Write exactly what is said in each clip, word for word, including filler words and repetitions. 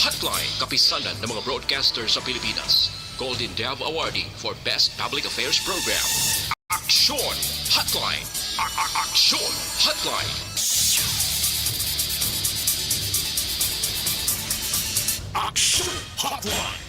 Hotline, kapisanan ng mga broadcaster sa Pilipinas. Golden Dove Awardee for Best Public Affairs Program. Aksyon Hotline. A- a- Aksyon Hotline. Aksyon Hotline.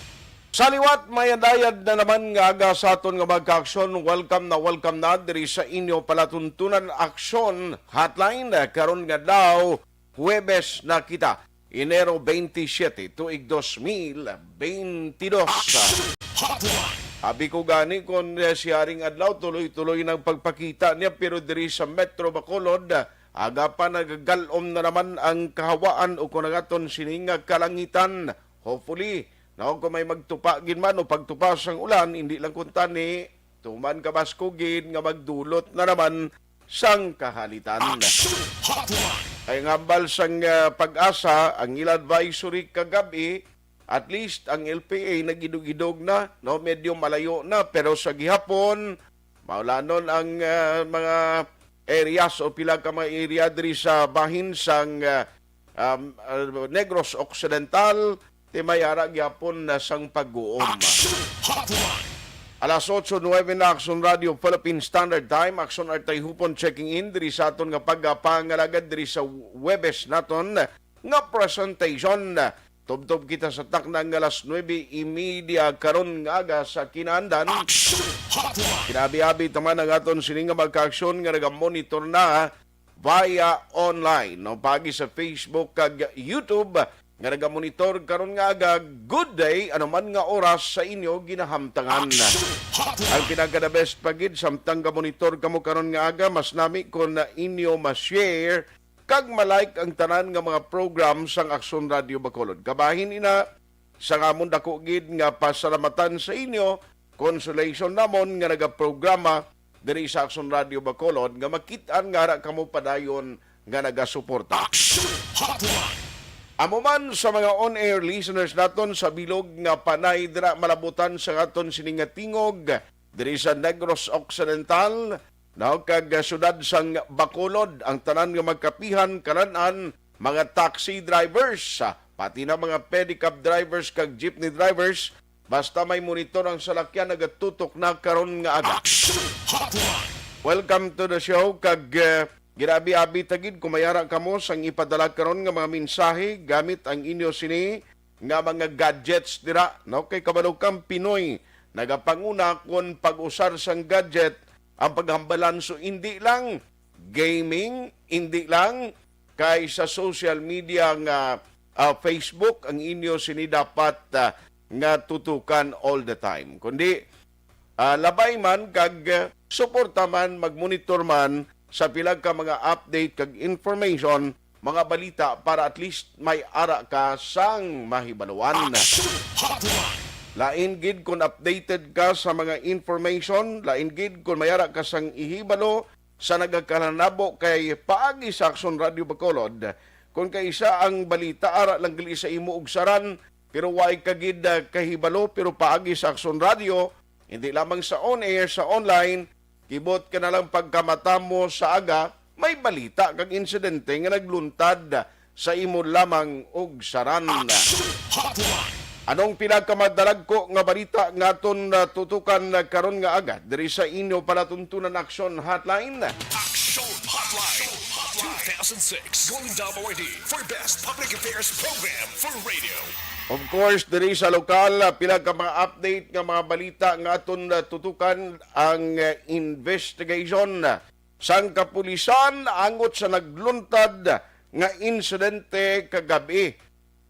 Sa liwat, may adayad na naman nga aga sa aton nga magkaaksyon. Welcome na welcome na diri sa inyo palatuntunan Aksyon Hotline. Karon nga daw, Huwebes na kita, Enero twenty-seven, tuig dos mil twenty-dos. Aksyon Hotline. Abi ko gani kung, eh, si Haring Adlaw tuloy-tuloy nang pagpakita niya, pero diri sa Metro Bacolod, aga pa nagagalom na naman ang kahawaan o kung ang aton sining nga kalangitan. Hopefully, no, kung may magtupa gid man o pagtupa sang ulan, hindi lang kuntani, tuman ka baskugid nga magdulot na naman sang kahalitan. Action Hotline. Ay, ang hambal sang, ah, PAGASA, ang ila advisory kagab-i, at least ang L P A nagidog-idog na, no, medyo malayo na, pero sa gihapon, maulanon ang, ah, mga areas o pila ka mga area diri sa bahin sang, ah, um, uh, Negros Occidental, ti may ara gyapon na sang pag-uom. Action Hotline. Alas otso nuebe na, Aksyon Radio Philippine Standard Time, Aksyon Artay Hupon checking in diri sa aton nga pagpangalagad diri sa Huwebes naton nga presentation. Tubtob kita sa takna nga alas nuebe y media karon nga aga sa kinaandan. Action Hotline. Kinaabi-abi ta man ang aton sini nga magkaaksyon nga nagamonitor na via online, no, paagi sa Facebook kag YouTube, nga nagamonitor karon nga aga. Good day, anuman nga oras sa inyo ginahamtangan. Action Hotline. Ang pinaka-the best pa gid, samtang gamonitor kamo karon nga aga, mas nami kon inyo ma-share kag ma-like ang tanan nga mga program sang Aksyon Radio Bacolod. Kabahin ina, sang amon dako gid nga pasalamatan sa inyo, consolation namon nga nagaprograma diri sa Aksyon Radio Bacolod nga makit-an nga ara kamo padayon nga nagasuporta. Action Hotline. Amo man sa mga on-air listeners naton sa bilog nga panay dira malabutan sa aton sini nga tingog, diri sa Negros Occidental, no, kag, ah, siyudad sang Bacolod, ang tanan nga magkapihan, kanan-an, mga taxi drivers, ah, pati na mga pedicab drivers kag jeepney drivers, basta may monitor ang salakyan, nagatutok na karon nga aga. Action Hotline. Welcome to the show, kag, ah, ginabi-abi ta gid kung may ara kamo sang ipadala karon nga mga mensahe gamit ang inyo sini nga mga gadgets dira, no? Kay kabalo kang Pinoy nagapanguna kon pag-usar sang gadget ang paghambalan. So, indi lang gaming, indi lang kay sa social media nga, ah, Facebook ang inyo sini dapat, ah, nga tutukan all the time, kundi ah, labay man kag, ah, suporta man, mag-monitor man sa pila ka mga update kag information, mga balita, para at least may ara ka sang mahibaluan. Action Hotline. Lain gid kon updated ka sa mga information, lain gid kon may ara ka sang ihibalo sa nagakalanabo kay paagi sa Aksyon Radio Bacolod. Kon kaisa ang balita ara lang gali sa imo ugsaran, pero way ka gid, ah, kahibalo, pero paagi sa Aksyon Radio, hindi lamang sa on-air, sa online, kibot ka na lang pagkamata mo sa aga, may balita kag insidente nga nagluntad sa imo lamang ugsaran. Action Hotline. Anong pinakamadalagko nga balita nga aton, ah, tutukan, ah, karon nga aga diri sa inyo palatuntunan Action Hotline? Action Hotline. Two thousand six Golden Dove Awardee for Best Public Affairs Program for Radio. Of course, diri sa lokal, ah, pila ka mga update nga mga balita nga aton, ah, tutukan ang, ah, investigation sang kapulisan angot sa nagluntad nga insidente kagab-i.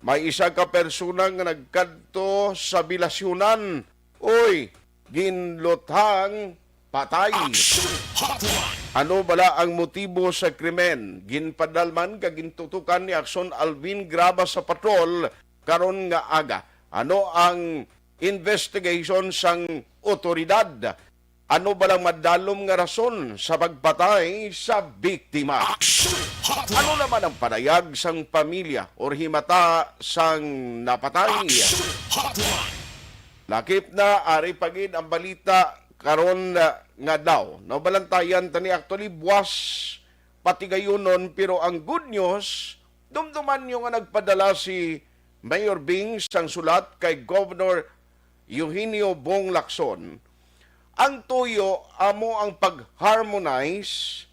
May isa ka persona nga nagkadto sa bilasyonan, uy, ginluthang patay. Action Hotline. Ano bala ang motibo sa krimen? Ginpadalman kag gintutukan ni Aksyon Alvin Graba sa patrol karon nga aga. Ano ang investigation sang otoridad? Ano ba lang madalom nga rason sa pagpatay sa biktima? Action Hotline. Ano naman ang panayag sang pamilya or himata sang napatay? Action Hotline. Lakip na, ari pa gid ang balita karon, ah, nga daw. No, balantayan tani, actually, buwas patigayunon, pero ang good news, dumduman nyo nga nagpadala si Mayor Bing sang sulat kay Governor Eugenio Bong Lacson, ang tuyo amo ang pag-harmonize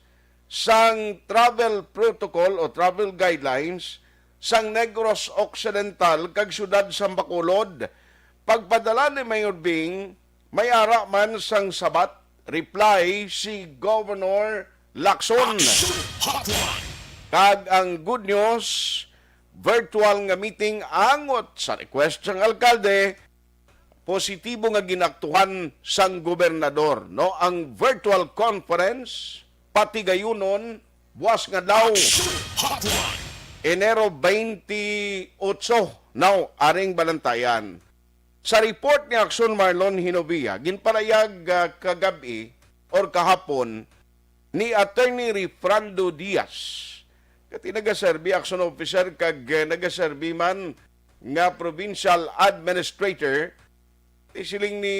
sang travel protocol o travel guidelines sang Negros Occidental kag siyudad sang Bacolod. Pagpadala ni Mayor Bing, may ara man sang sabat, reply si Governor Lacson. Action Hotline. Kag ang good news, virtual nga meeting angot sa request sang alkalde, positibo nga ginaktuhan sang gobernador, no? Ang virtual conference, patigayunon, buwas nga adlaw, Action Hotline. Enero twenty-eight, now, aring balantayan. Sa report ni Action Marlon Hinovia, ginpalayag, ah, kagab-i or kahapon ni Attorney Refrando Diaz, kati nagaserbi action officer kag, eh, nagaserbi man nga provincial administrator. Ti siling ni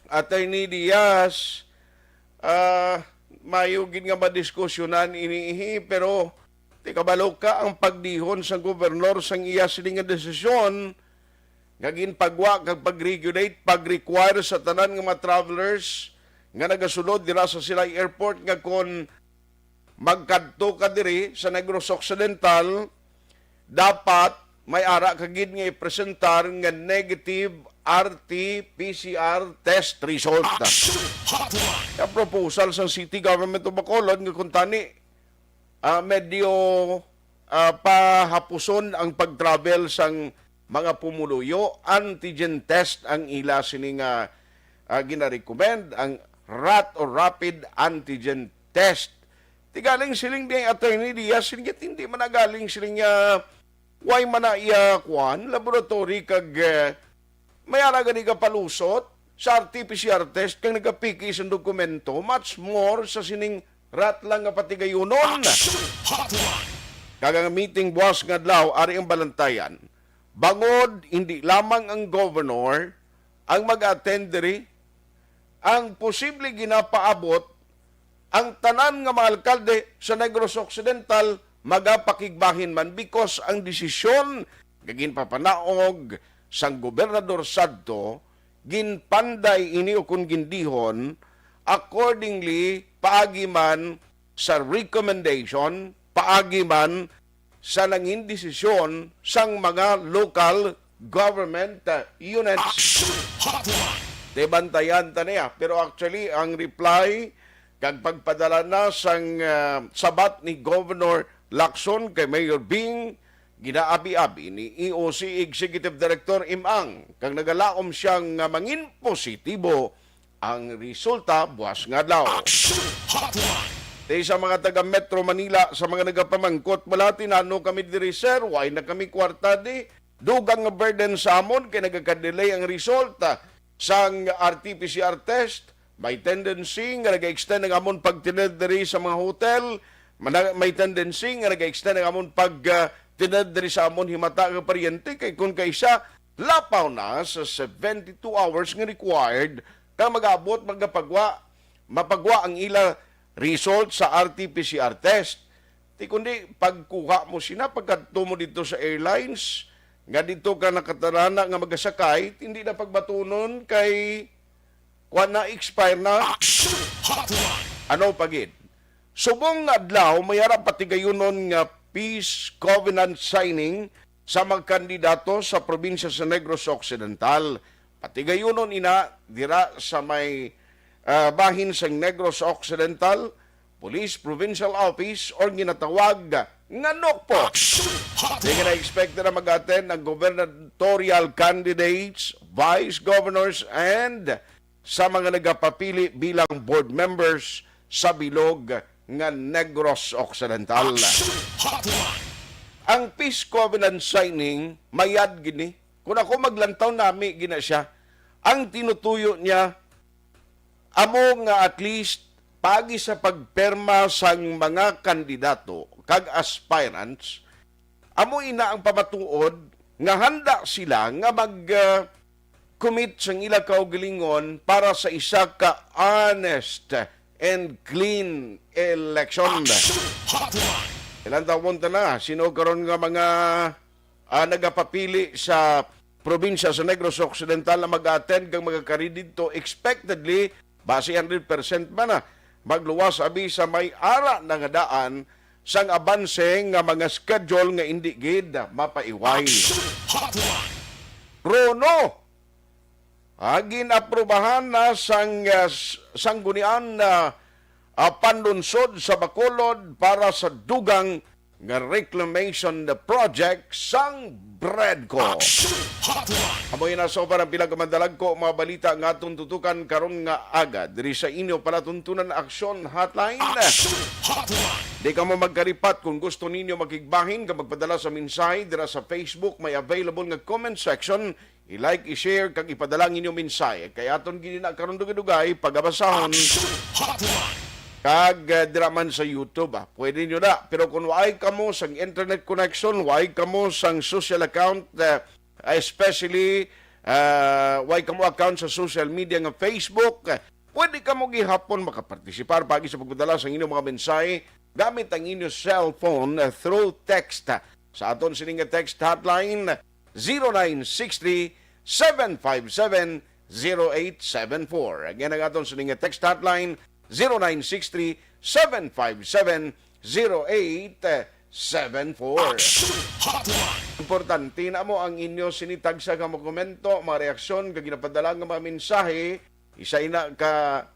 Attorney Diaz, ah, mayo gid nga madiskusyonan ini, ihi, pero ti kabalo ka ang pagdihon sang gobernador sang iya sini nga desisyon nga ginpagwa kag pag-regulate, pag-require sa tanan nga mga travelers nga nagasulod dira sa Silay Airport nga kon magkadto ka diri sa Negros Occidental, dapat may ara ka gid nga ipresentar nga negative R T P C R test result. Action Hotline. Ang proposal sa City Government of Bacolod nga kuntani, ah, medyo, ah, pahapuson ang pag-travel sang mga pumuluyo, antigen test ang ila sini nga, ah, ginarecommend, ang rat or rapid antigen test. Ti galing siling di Attorney Diaz, siling niya, hindi man na galing siling niya, why man na iya, kuan, laboratory kag, eh, may ara gani ka palusot sa R T P C R test kag nagapiki sa dokumento, much more sa sining rat lang nga patigayunon. Action Hotline. Kag ang meeting buwas nga adlaw, ari ang balantayan. Bangod, hindi lamang ang governor ang mag-attend diri, ang posible ginapaabot, ang tanan nga mga alkalde sa Negros Occidental magapakigbahin man, because ang desisyon nga ginpapanaog sang Gobernador sadto, ginpanday ini o kon gindihon accordingly, paagi man sa recommendation, paagi man sa nangin desisyon sang mga local government, uh, units. Action Hotline. Di bantayan ta niya. Pero actually, ang reply kag pagpadala na sang, uh, sabat ni Governor Lacson kay Mayor Bing, ginaabi-abi ni E O C Executive Director Imang, kag nagalaom siya nga mangin positibo ang resulta buwas nga adlaw. Action Hotline. Ti sa mga taga Metro Manila, sa mga nagapamangkot, "Wala, tinano kami diri, sir. Why na kami kwarta di? Dugang nga burden sa amon kay nagaka-delay ang result, ah, sang R T P C R test. May tendency nga naga-extend ang amon pagtined diri sa mga hotel. Mana-, may tendency nga naga-extend ang amon pag, ah, tined diri sa amon himata nga paryente, kay kun kaisa, lapaw na sa seventy-two hours nga required kang mag-abot, magapagwa, mapagwa ang ila result sa R T P C R test. Ti kundi pagkuha mo sina, pagkadto mo dito sa airlines, nga dito ka nakatarana nga magasakay, hindi na pagbatunon kay kuan na, expire na." Action Hotline. Ano pa gid? Subong nga adlaw, may ara patigayunon nga peace covenant signing sa mga kandidato sa probinsya sa Negros Occidental. Patigayunon ina dira sa may, ah, bahin sa Negros Occidental Police Provincial Office, or ginatawag nga NOCPO. Action Hotline. Di na expected na mag-attend ang gubernatorial candidates, vice governors, and sa mga nagapapili bilang board members sa bilog nga Negros Occidental. Action Hotline. Ang peace covenant signing, mayad gini. Kung ako maglantaw, nami gina siya. Ang tinutuyo niya, amo nga at least pagi sa pagperma sang mga kandidato kag aspirants, amo ina ang pamatuod nga handa sila nga mag, ah, commit sang ila kaugalingon para sa isa ka honest and clean election. Action Hotline. Ilang taon ta na, sino karon nga mga, ah, nagapapili sa probinsya sa Negros Occidental na mag-attend kag magakari didto, expectedly, basi hundred percent man na magluwas abi sa may ara na nga daan sang abanse nga mga schedule nga indi gid mapaiway. Action Hotline! Rono, ah, gin-aprubahan na sang, ah, s-, sanggunian na, ah, panlunsod sa Bacolod para sa dugang nga reclamation project sang BREDCO. Action Hotline! Amo yun na sa uban ang pila ka madalagko mga balita nga atong tutukan karon nga aga diri sa inyo palatuntunan Action Hotline. Action Hotline! Di kamo magkaripat kung gusto ninyo makigbahin ka magpadala sa mensahe dira sa Facebook, may available nga comment section. I-like, i-share, kag ipadala ang inyong mensahe. Kay aton gid na karon dugay-dugay pagabasahon. Action Hotline! Kag, eh, dira man sa YouTube, ah. Pwede nyo na. Pero kung waay kamo sang internet connection, waay kamo sang social account, eh, especially, ah, waay kamo account sa social media nga Facebook, eh, pwede kamo gihapon makapartisipar pagi sa pagpadala sa inyong mga mensahe gamit ang inyong cellphone, eh, through text, ah, sa aton sini nga text hotline, zero nine six three, seven five seven, zero eight seven four. Again, ang aton sini nga text hotline, zero nine six three, seven five seven, zero eight seven four. Action Hotline! Importante na mo ang inyo sini tagsa ka mga komento, mga reaksyon, kag ginapadala nga mga mensahe, isa ina ka,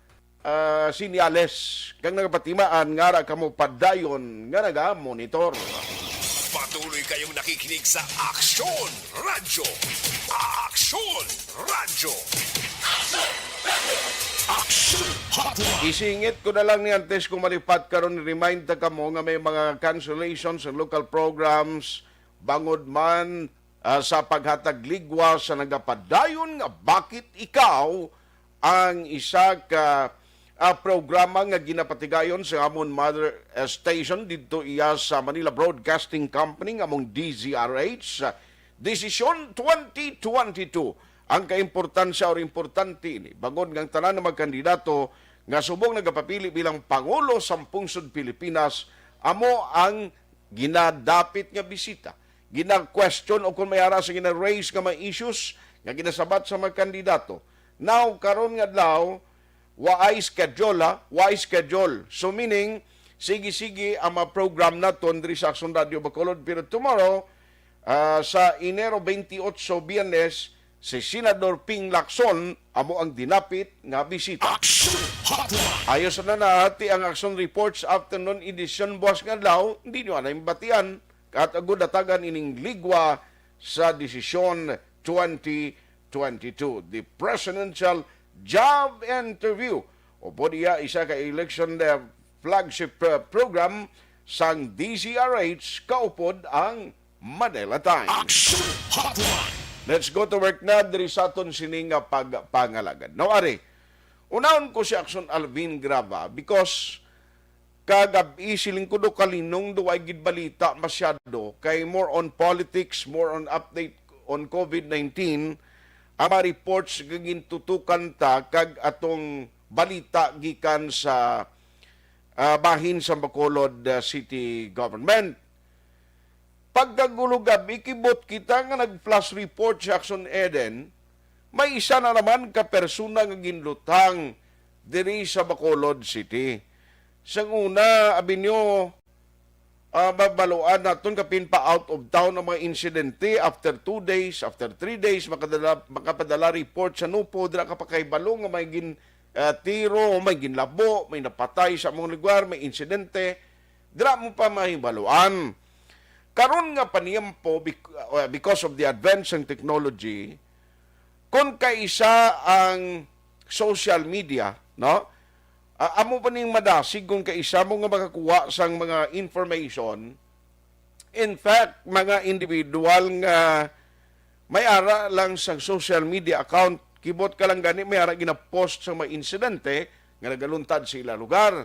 ah, sinyales kang nagapatimaan nga ara kamo padayon nga naga-monitor. Patuloy kayong nakikinig sa Aksyon Radyo. Aksyon Radyo. Action Hotline. Isingit ko na lang ni antes ko malipat karon, remind ta kamo nga may mga cancellations sa local programs bangod man, ah, sa paghatag ligwa sa nagapadayon nga Bakit Ikaw, ang isa ka, ah, programa nga ginapatigayon sa amon mother, ah, station didto iya sa Manila Broadcasting Company nga among D Z R H, ah, Desisyon twenty twenty-two. Ang kaimportansya or importante ini, bangod nga ang tanan nga mga kandidato nga subong nagapapili bilang Pangulo sang Pungsod Pilipinas amo ang ginadapit nga bisita, gina-question o kung may ara sa gina-raise nga mga issues nga ginasabat sa mga kandidato. Now, karon nga adlaw, waay schedule, ha? Waay schedule. So, meaning, sige-sige ang mga program naton diri sa Aksyon Radio Bacolod. Pero tomorrow, ah, sa Enero twenty-eight, Biyernes, si Senador Ping Lacson amo ang dinapit nga bisita. Action Hotline. Ayo sa na nahati ang Action Reports Afternoon Edition buwas nga adlaw, hindi nyo anay mabatian. Kat agud datagan ining ligwa sa desisyon twenty twenty-two, the presidential job interview. Upod iya isa ka election, eh, flagship, eh, program sang D Z R H kaupod ang Manila Times. Action Hotline. Let's go to work na diri sa aton sini nga pagpangalagan. Now, ari, unahon ko si Action Alvin Graba because kagab-i, siling ko do, kalinong do, way gid balita masyado, kay more on politics, more on update on COVID nineteen, ang mga reports nga gintutukan ta kag atong balita gikan sa, ah, bahin sa Bacolod, ah, City Government. Pagkagulugab, ikibot kita nga nag-flash report sa Action Eden, may isa na naman ka persona nga ginlutang diri sa Bacolod City. Sang una, abi nyo, ah, mabaluan naton kapin pa out of town ang mga insidente. After two days, after three days, makadala, makapadala report sa NOPO, dira ka pakahibalo nga may gin, ah, tiro, may ginlabo, may napatay sa among lugar, may insidente. Dira mo pa mahibaluan. Karon nga paniyempo, bec-, uh, because of the advance ng technology, kung kaisa ang social media, no? Ah, amo pa ning madasig kung kaisa mo nga makakuha sang mga information. In fact, mga individual nga may ara lang sa social media account, kibot ka lang gani may ara ginapost sa mga insidente nga nagaluntad sa ila lugar.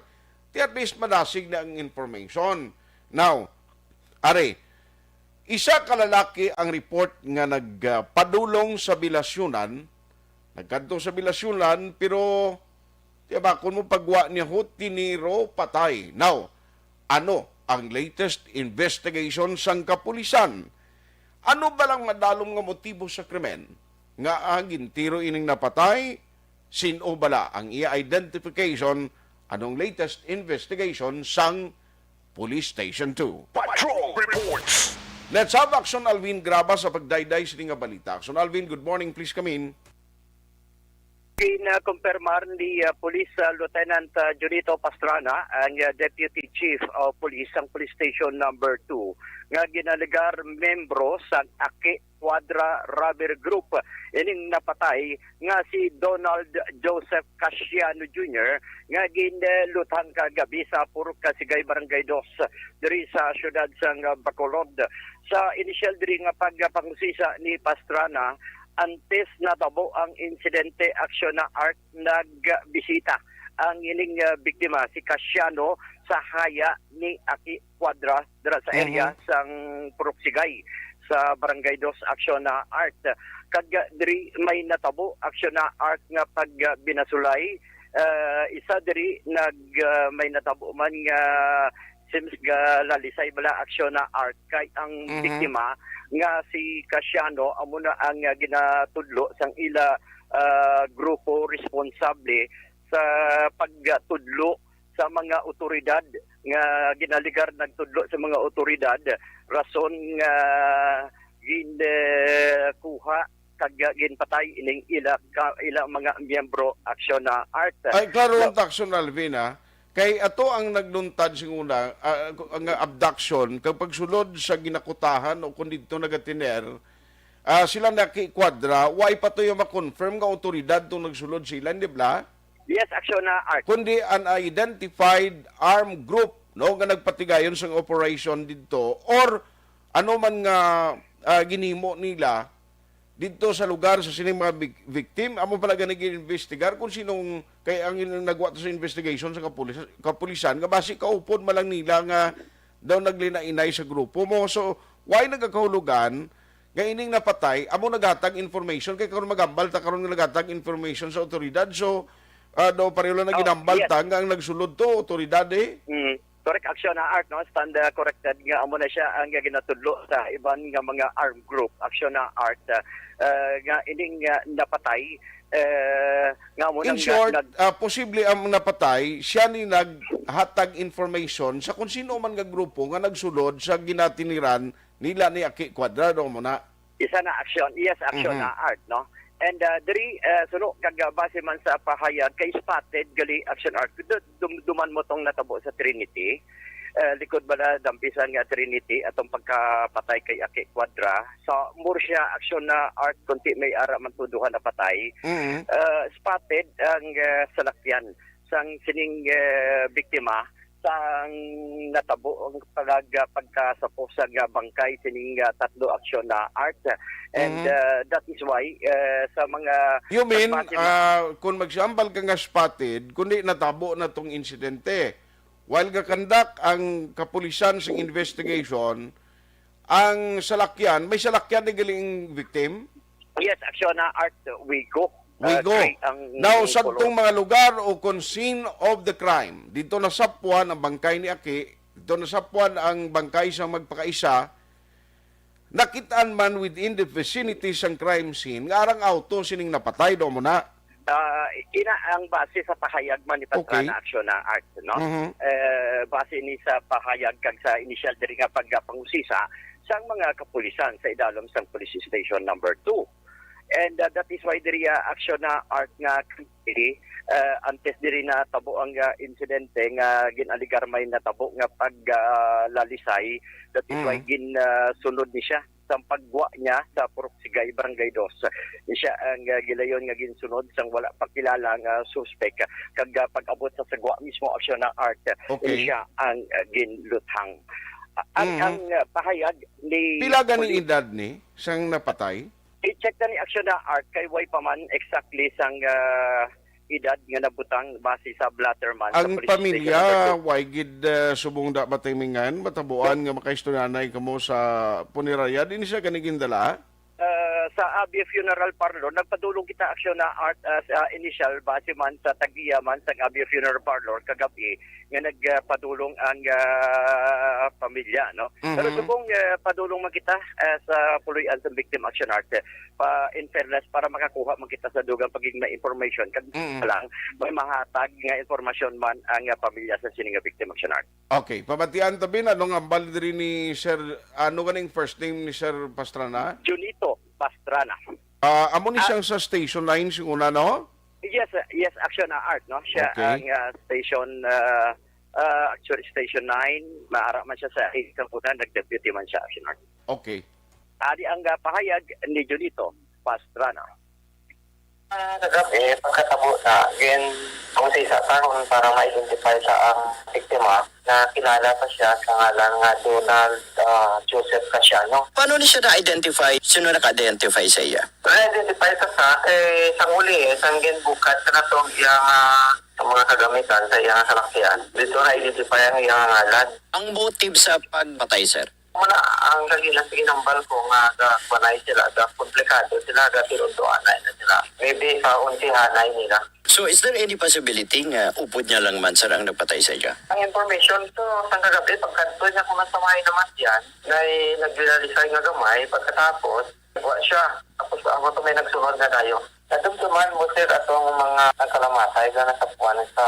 Ti at least madasig na ang information. Now, ari, isa ka lalaki ang report nga nagpadulong sa Bilasyunan, nagkadto sa Bilasyunan, pero tiyabakon mo pagwa niya ho, tiniro, patay. Now, ano ang latest investigation sang kapulisan? Ano bala ang madalom nga motibo sa krimen nga ang gintiro ining napatay? Sin-o bala ang iya identification? Anong latest investigation sang Police Station two? Patrol Reports. Let's have Action Alvin Graba sa pagdayday sini nga balita. Action Alvin, good morning. Please come in. Ginakumpirmar ni ah, Police ah, Lieutenant ah, Junito Pastrana, ang ah, Deputy Chief of Police sang Police Station Number two, nga ginalegar membro sang Aki Quadra Robbery Group ining napatay nga si Donald Joseph Casiano Junior nga ginluthang kagabi sa Purok Kasigay, Barangay Dos, diri sa siyudad sang ah, Bacolod. Sa inisyal diri nga pagpangusisa ni Pastrana, antes natabo ang insidente, Aksyon na Art, nagbisita ang ining ah, biktima, si Casiano, sa haya ni Aki Quadra dira sa area Mhm. sang Purok Sigay sa Barangay Dos, Aksyon na Art. Kag ah, diri may natabo, Aksyon na Art, nga pagbinasulay. Ah, isa diri nag ah, may natabo man nga seems ga lalisay bala, Aksyon na Art, kay ang Mhm. biktima nga si Casiano amo na ang ah, ginatudlo sang ila ah, grupo responsable sa pagtudlo sa mga otoridad nga ginalegar nagtudlo sa mga otoridad, rason nga ginkuha kag ginpatay ining ila ka, ila mga miyembro, Aksyon na Art. Ay, klaro Now, ang takson, Alvin, ha? Kay ato ang nagluntad sing una, ah, ang abduction, kag pagsulod sa ginakutahan o kung didto nagatiner, ah, sila na Aki Quadra, way pa to yung ma-confirm nga otoridad tong nagsulod sila, di ba? Yes, Aksyon na Art. Kundi unidentified armed group, no, nga nagpatigayon sang operation didto or ano man nga ah, ginhimo nila didto sa lugar sa sining mga big-, victim. Amo pala gani gin-investigar kung sinong kay ang nagwa to sa investigation sa kapulis-, kapulisan nga basi kaupod man lang nila nga daw naglinainay sa grupo mo. So, why nagakahulugan nga ining napatay amo naghatag information? Kay karon magambal ta karon nga naghatag information sa otoridad. So, ah, daw pareho lang na Oh, ginambal yes. ta nga ang nagsulod to otoridad eh. Mm. Correct, Aksyon na Art, no? Stand uh, corrected nga amo na siya ang ginatudlo sa iban nga mga armed group, Aksyon na Art, uh, uh, nga ining uh, napatay, uh, nga amo In nang short, nag- ah, posible ang napatay, siya ni naghatag information sa kung sino man nga grupo nga nagsulod sa ginatiniran nila ni Aki Cuadrado mo na. Isa na action. Yes, action Mhm. na Art, no? And uh, diri, uh, suno, kag uh, base man sa pahayag, kay spotted gali, action Art. Du- dum- duman mo tong natabo sa Trinity. Uh, likod bala dampisan nga Trinity atong pagkapatay kay Aki Cuadra. Sa Murcia, action na Art, kunti may ara man to duha na patay. Mhm. Uh, spotted ang uh, salakyan sang sining uh, biktima sang natabo ang pag pagkasapo sa nga bangkay sining uh, tatlo, action na Art. And Mhm. uh, that is why uh, sa mga You mean, pagbase mo- ah, kung magsambal ka nga spotted, kundi natabo na tong insidente. While gakandak ang kapulisan sa investigation, ang salakyan, may salakyan ni galing victim? Yes, action na Art, Wigo. Uh, Wigo. gray ang Now, sa color. tong mga lugar o kung scene of the crime, dito nasapuan ang bangkay ni Aki, dito nasapuan ang bangkay sa magpakaisa, nakitaan man within the vicinity sang crime scene nga arang auto sining napatay do mo na. Ah, ina ang base sa pahayag man ni Okay. Pastrana, action na Art, no? Mhm. Eh, base ni sa pahayag kag sa initial diri nga pagpangusisa sang mga kapulisan sa idalom sang Police Station Number two. And uh, that is why diri uh, action na Art nga uh, antes diri na tabo ang uh, insidente nga ginaligar may natabo nga pag uh, lalisay, that is why Mhm. gin uh, sunod ni siya sang pagwa niya sa Purok Sigay, Barangay Dos. Ni siya ang uh, gilayon nga ginsunod sang wala pa kilala nga suspek, kag uh, pag-abot sa sagwa mismo, action na Art, Okay. ni siya ang uh, ginluthang. Uh, ang Mhm. ang uh, pahayag ni Pila gani Police edad ni sang napatay? I-check na ni action na Art kay way pa man exactly sang uh, edad nga nabutang base sa blotter man sa Ang police station pamilya, number two. way gid uh, subong da matimingan, matabuan nga makaistoryanay kamo sa punerarya, din siya gani gindala? Uh, Sa Abby Funeral Parlor, nagpadulong kita, aksyon na Art, ah, sa initial, base man sa tag-iya man sa Abby Funeral Parlor kagabi nga nagpadulong ang, ah, pamilya, no? Pero Mhm. subong, ah, padulong man kita, ah, sa puloy-an sa victim, aksyon Art, eh, pa, in fairness, para makakuha man kita sa dugang pagiging may information, kag Mm. lang, may mahatag nga informasyon man ang, ah, pamilya sa sini nga victim, aksyon Art. Okay, pamatian ta, Bin, ano nga hambal diri ni Sir, ano ganing first name ni Sir Pastrana? Junito Pastrana. Ah, amo ni Ah. siyang sa Station nine, sing una, no? Yes, uh, yes, action na Art, no? Siya Okay. ang, ah, station, ah, ah, actually, Station nine, maara man siya sa eight sa una, nag-deputy man siya, action Art. Okay. Adi ang, ah, pahayag ni Junito Pastrana. Ah, kagabi, pagkatabo na, again, kung sa isa karon para ma-identify sa ang biktima, na kilala pa siya sa ngalan nga Donald, ah, Joseph Casiano. Paano ni siya na-identify? Sino naka-identify sa iya? Na-identify sa sa, kay sang uli, eh, sang ginbukat sa natong iyang, ah, ang mga kagamitan sa iyang salakyan. Dito na-identify ang iyang ngalan. Ang motive sa pagpatay, sir? Muna, ang kagilas sa ginambal ko nga ga-, panay sila, ga-, komplikado sila, ga-, pinuntuanay na sila. Maybe sa unsihanay nila. So, is there any possibility nga upod niya lang man, sir, ang nagpatay sa iya? Ang information to, sang kagabi, pagkadto niya kung nasa may namatyan, na nagrealisay nga gamay, pagkatapos, wa siya. Tapos, ako to may nagsunod na tayo. Nadumduman mo, sir, atong mga nagkalamatay nga nasapuan sa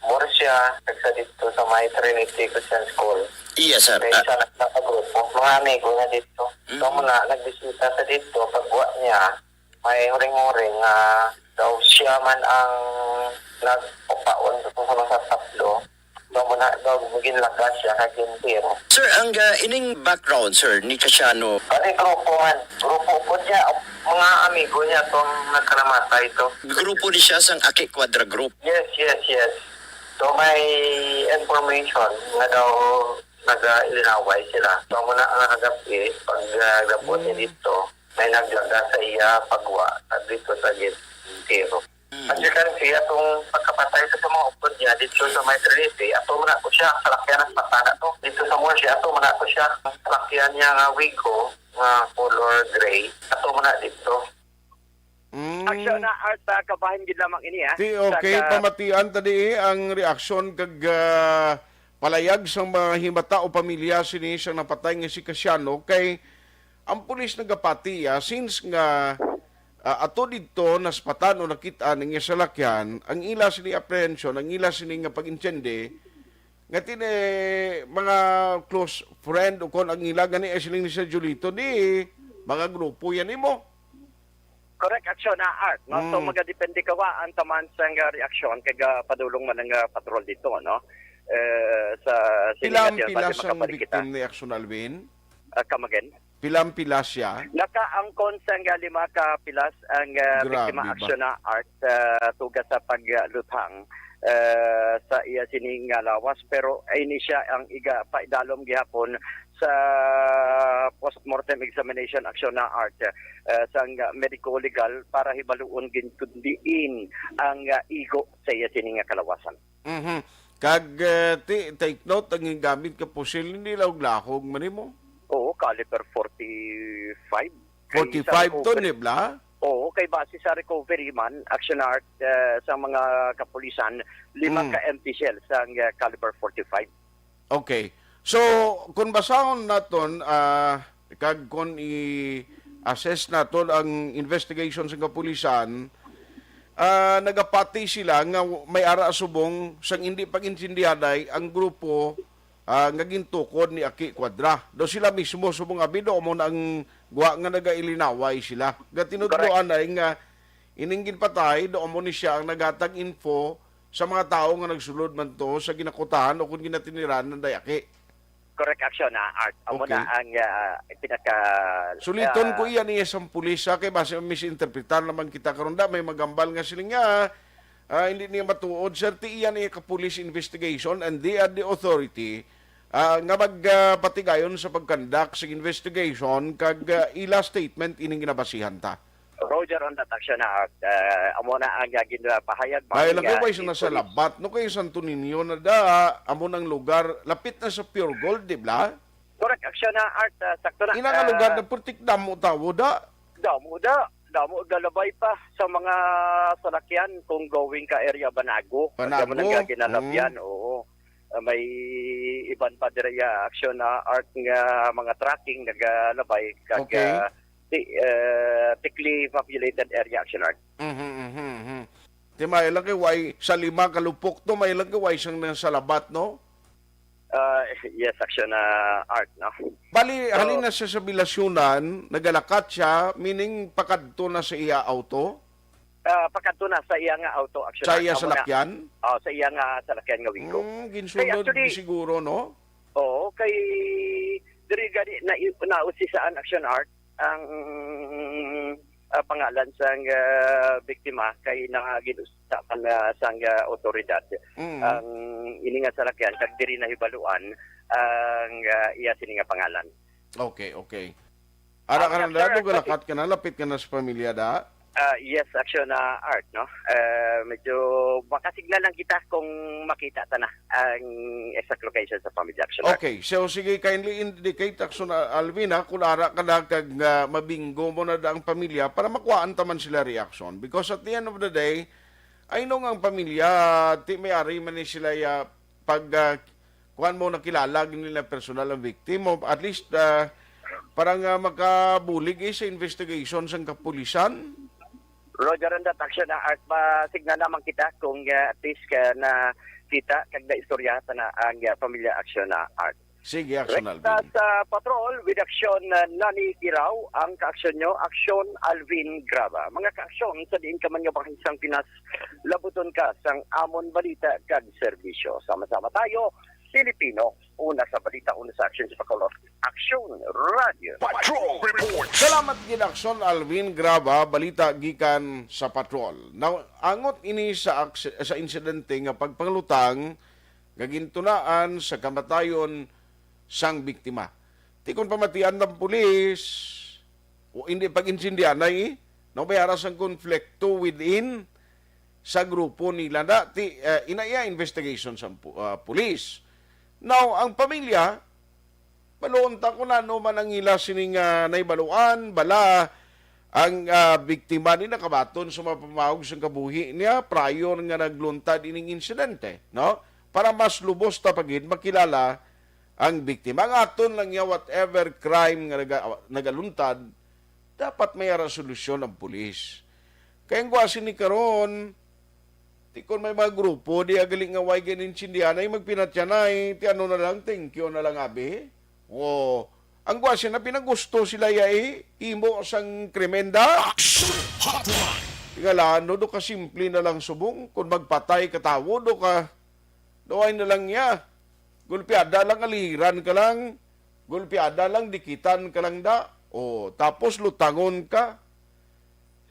Murcia, kag sa dito sa may Trinity Christian School. Yes, sir. Kay Ah. isa na sa grupo, mga amigo na dito. Mm. So, muna, nagbisita sa dito, pagwa niya, may huring-huring nga daw siya man ang nagpapaon sa mga tatlo. Daw mo na, daw ginlagas siya kag ginpir. Sir, ang, ah, ining background, sir, ni Casiano? Kani grupo man. Grupo po niya, mga amigo niya tong nagkalamatay to. Grupo ni siya sang Aki Quadra Group? Yes, yes, yes. So may information nga daw naga-ilinaway sila. So muna ang kagabi, pag, ah, gabot niya Hmm. dito, may naglagas sa iya pagwa at dito sa gate zero. Hmm. As you can see, atong pagkapatay sa mga upod niya dito sa may Trinity, ato man na to siya, ang salakyan ng patana to. Dito sa Murcia, ato man na to siya. Ang salakyan niya nga Wigo, nga color gray, ato man na dito. Mm. Aksyon na Art, ah, kabahin gid lamang ini, ah. Ti, okay, Sa ka- pamatian ta di, eh, ang reaksyon kag, ah, palayag sang mga himata o pamilya sini sang napatay nga si Casiano, kay ang pulis nagapati, ah, since nga, ah, ato didto naspatan o nakit-an ang iya salakyan, ang ila sini apprehension, ang ila sini nga pag-intindi, nga tini mga close friend o kon ang ila gani ay siling ni Sir Julito, di mga grupo yan nimo. Correct, aksyon na Art, no? So, Mm. magadepende kawa ang taman sang, ah, reaksyon kag, ah, padulong man ang, ah, patrol dito, no? Eh, sa Pila ang sining nga pila baka sang makabalik kita. Victim ni Aksyon Alvin? Ah, come again? Pila ang pila siya? Nakaangkon sang, ah, lima ka pilas ang, ah, Grabe biktima ba? Aksyon na Art, ah, tuga sa pagluthang, ah, sa iya sining nga lawas, pero ini siya ang iga paidalom gihapon sa postmortem examination aksyon na Art, eh, sang medico-legal para hibaluon gid kon diin ang, ah, igo sa iya sini nga kalawasan. Mhm. Kag, eh, ti-, take note, ang gingamit nga pusil, hindi lahog-lahog man nimo? Oo, caliber forty-five. Kay sa Forty-five to, recovery, di ba? Oo, kay base sa recovery man, action Art, eh, sa mga kapulisan, lima Mm. ka empty shells ang, eh, caliber forty-five. Okay. So, kung basahon naton, ah, kag kung i-assess naton ang investigation sa kapulisan, ah, nagapati sila nga may ara subong sang hindi pag-intindihanay ang grupo, ah, nga gintukod ni Aki Cuadra. Daw sila mismo subong abi, daw amo na ang gwa nga nagailinaway sila. Gatinudloan Correct. ay nga ining ginpatay, daw amo ni siya ang naghatag info sa mga tawo nga nagsulod man to sa ginakutahan o kung ginatiniran ng dayaki. Correct action, ah, Art. Amo Okay. na ang, ah, pinaka, Suliton ah, ko iya ni sang pulis, ha, kay basi misinterpretar naman kita karon da, may magambal nga sila nga, ah, hindi niya matuod, sir, ti iya ni ka police investigation and they are the authority, ah, nga mag, ah, patigayon sa pagkandak sa investigation kag, ah, ila statement ining ginabasihan ta. Roger on that action, ah, Art. Ah, amo na ang, ah, ginapahayag, May Mark, lagi ah, ba isa na sa information. Labat, no? Kay Santo Niño na da, amo nang lugar, lapit na sa Pure Gold, di ba? Correct action na Art, ah, sakto na. Ina nga Ah, lugar na putik damo tawo da. Damo da, damo galabay pa sa mga salakyan kung going ka area Banago. Kaya mo Banago? nang ginalabyan, Mm. oo. Ah, may iban pa diri, ah, action na art nga mga trucking nagalabay kag, Okay. ah, ti-, ah, thickly populated area, action art. Mhm, mhm, mhm. Ti may lang kay way sa lima ka lupok to, may lang kay way sang nang salabat, no? Ah, yes, action na art, no? Bali, So, halin na siya sa Bilasyunan, nagalakat siya, meaning pakadto na sa iya auto? Ah, pakadto na sa iya nga auto, action Sa art. iya Amo na. salakyan? Oh, sa iya nga salakyan nga wingko. Hmm, Kay ginsunod actually, siguro, no? Oo, kay diri gani na, nausisaan, action art ang, ah, pangalan sang, ah, biktima kay nangagin usa man, ah, sang, ah, otoridad Mm. ang ini nga salakyan kag diri nahibaluan ang, ah, iya sini nga pangalan. Okay, okay. Ara Ah, ka na, sir, Dad, galakad ka na, lapit ka na sa pamilya, da? Ah, yes, action na art, no? Eh, medyo makasignal lang kita kung makita ta na ang exact location sa pamilya, action art. Okay, so sige, kindly indicate, action, ah, Alvin, ha, kung ara ka na kag, ah, mabingo mo na da ang pamilya para makuhaan ta man sila reaction. Because at the end of the day, I know nga ang pamilya, ti may ari man ni sila ya pag, ah, kuan mo, nakilala gid nila personal ang victim, o at least, ah, para nga makabulig, eh, sa investigation sang kapulisan. Roger, and that, action na art, ma-signal naman kita kung, ah, at least ka na kita kag na istorya ta na ang, ah, pamilya, action na art. Sige, action, Rekta Alvin. Sa patrol with action, ah, Nani Kiraw, ang kaaksyon nyo, action Alvin Graba. Mga kaaksyon, sa diin ka man nga bahin sang Pinas, labuton ka sang amon balita kag serbisyo. Sama-sama tayo, Pilipino. Una sa balita, una sa action sa Bacolod. Action Radio. Patrol Report. Salamat gid, Action Alvin Graba, balita gikan sa patrol. Now, angot ini sa aks-, sa insidente nga pagpanglutang nga gintunaan sa kamatayon sang biktima. Ti kon pamatian ng pulis, o hindi pag-insindianay, no, may ara sang konflikto within sa grupo nila na ti, eh, inaya investigation sa pu-, ah, pulis. Now, ang pamilya, baluon ta kung ano man ang ila sining, ah, nahibaluan, bala ang, ah, biktima ni nakabaton sa mga pamahog sang kabuhi niya prior nga nagluntad ining insidente, no? Para mas lubos ta pa gid makilala ang biktima. Ang aton lang niya, whatever crime nga naga-, nagaluntad, dapat may ara solusyon ang pulis. Kay ang gwasi ni karon, ti kon may mga grupo, di agali nga way ganinsindihanay, magpinatyanay, ti ano na lang, thank you na lang, abi. O, ang gwasi na pinagusto sila ya, eh, imo sang krimen da. Action Hotline. Tingala, ano, do ka simple na lang subong, kung magpatay ka tawo, do ka, do ay na lang niya. Gulpiada lang, aliran ka lang. Gulpiada lang, dikitan ka lang da. O, tapos lutangon ka.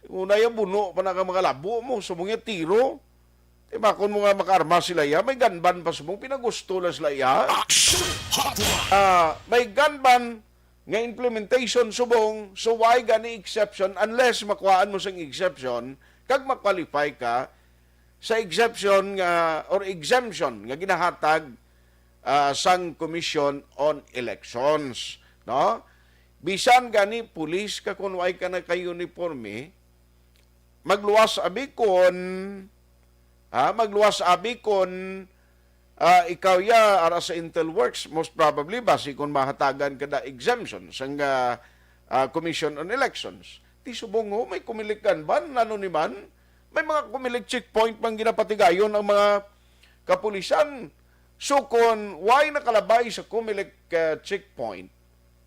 Una ya buno pa na ka mga labo mo, subong ya tiro. Timakon mo nga makaarma sila ya, may gunban pa subong, pinagusto lang sila ya. Action Hotline. Ah, may gunban nga implementation subong, so why gani exception unless makuhaan mo sang exception, kag ma-qualify ka sa exemption nga, or exemption nga ginahatag, ah, sang Commission on Elections, no? Bisan gani pulis ka, kun way ka naka-uniforme, magluwas abi kun, ha, magluwas abi kun, ah, ikaw ya ara sa Intel Works, most probably, basi kun mahatagan ka da exemption sang, ah, ah, Commission on Elections. Ti subong, ho, may Comelec gunban, ano ni man, may mga Comelec checkpoint man ginapatigayon ang mga kapulisan. So, kon way nakalabay sa Comelec, ah, checkpoint,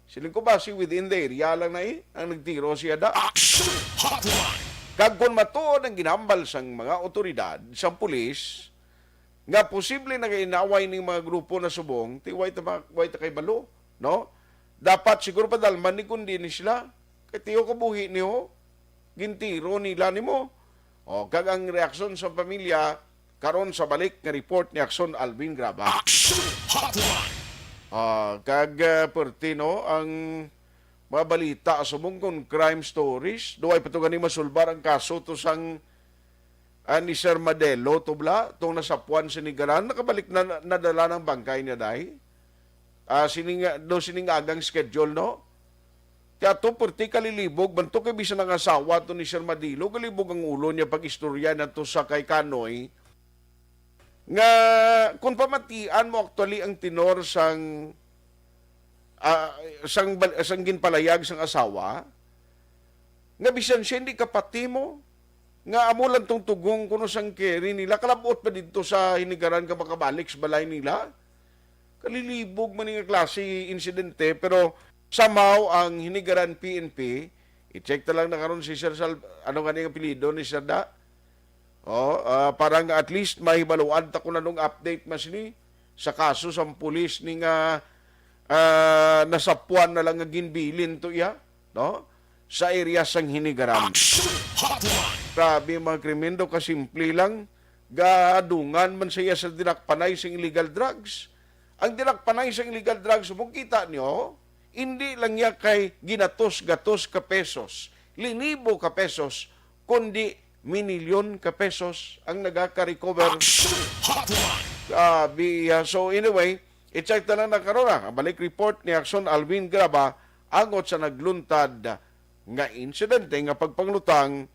siling ko, basi within the area lang na, eh, ang nagtiro siya da. Action Hotline. Kag kon matuod ang ginhambal sang mga otoridad, sang pulis, nga posible nagainaway ning mga grupo na subong, ti way ta ma-, way ta kay balo, no? Dapat siguro padalman ni kundi ni sila. Kay tiyo kabuhi niyo, gintiro nila nimo. O, kag ang reaksyon sa pamilya karon sa balik nga report ni Action Alvin Graba. Action Hotline. Ah, kag, ah, perti, no, ang mga balita subong kon crime stories. Duway pa to gani masulbar ang kaso to sang, ah, ni Sir Madelo to bala, tong nasapuan sa Nigaran, nakabalik na, nadala ng bangkay niya, day. Ah, sining, do sining agang schedule, no? Kaya to, perti kalilibog man to, kay bisan ang asawa to ni Sir Madilo, kalibog ang ulo niya pag-istorya na to sa kay Kanoy. Nga, kung pamatian mo actually ang tenor sang, ah, sang bal-, sang ginpalayag sang asawa, nga bisan siya hindi kapatimo, nga amo lang tong tugong kuno sang carry nila, kalabot pa didto sa hinigaran ka makabalik sa balay nila. Kalilibog man nga klase insidente, pero somehow ang hinigaran P N P, i-check ta lang na karon si Sir Sal-, ano gani ang apelyido ni Sir Da? Oh, ah, para nga at least mahibaluan ta kung anong update man sini sa kaso sang pulis ni nga, ah, nasapuan na lang nga ginbilin to iya, no? Sa area sang hinigaran. Action Hotline. Grabe, mga krimen daw, kasimple lang. Gadungan man siya sa dinakpanay sing illegal drugs. Ang dinakpanay sing illegal drugs, kung kita nyo, hindi lang niya kay ginatos-gatos ka pesos, linibo ka pesos, kundi minilyon ka pesos ang nagaka-recover. Action Hotline. Grabe, iya. So anyway, i-check na lang na karon ang balik report ni Action Alvin Graba angot sa nagluntad nga insidente nga pagpanglutang,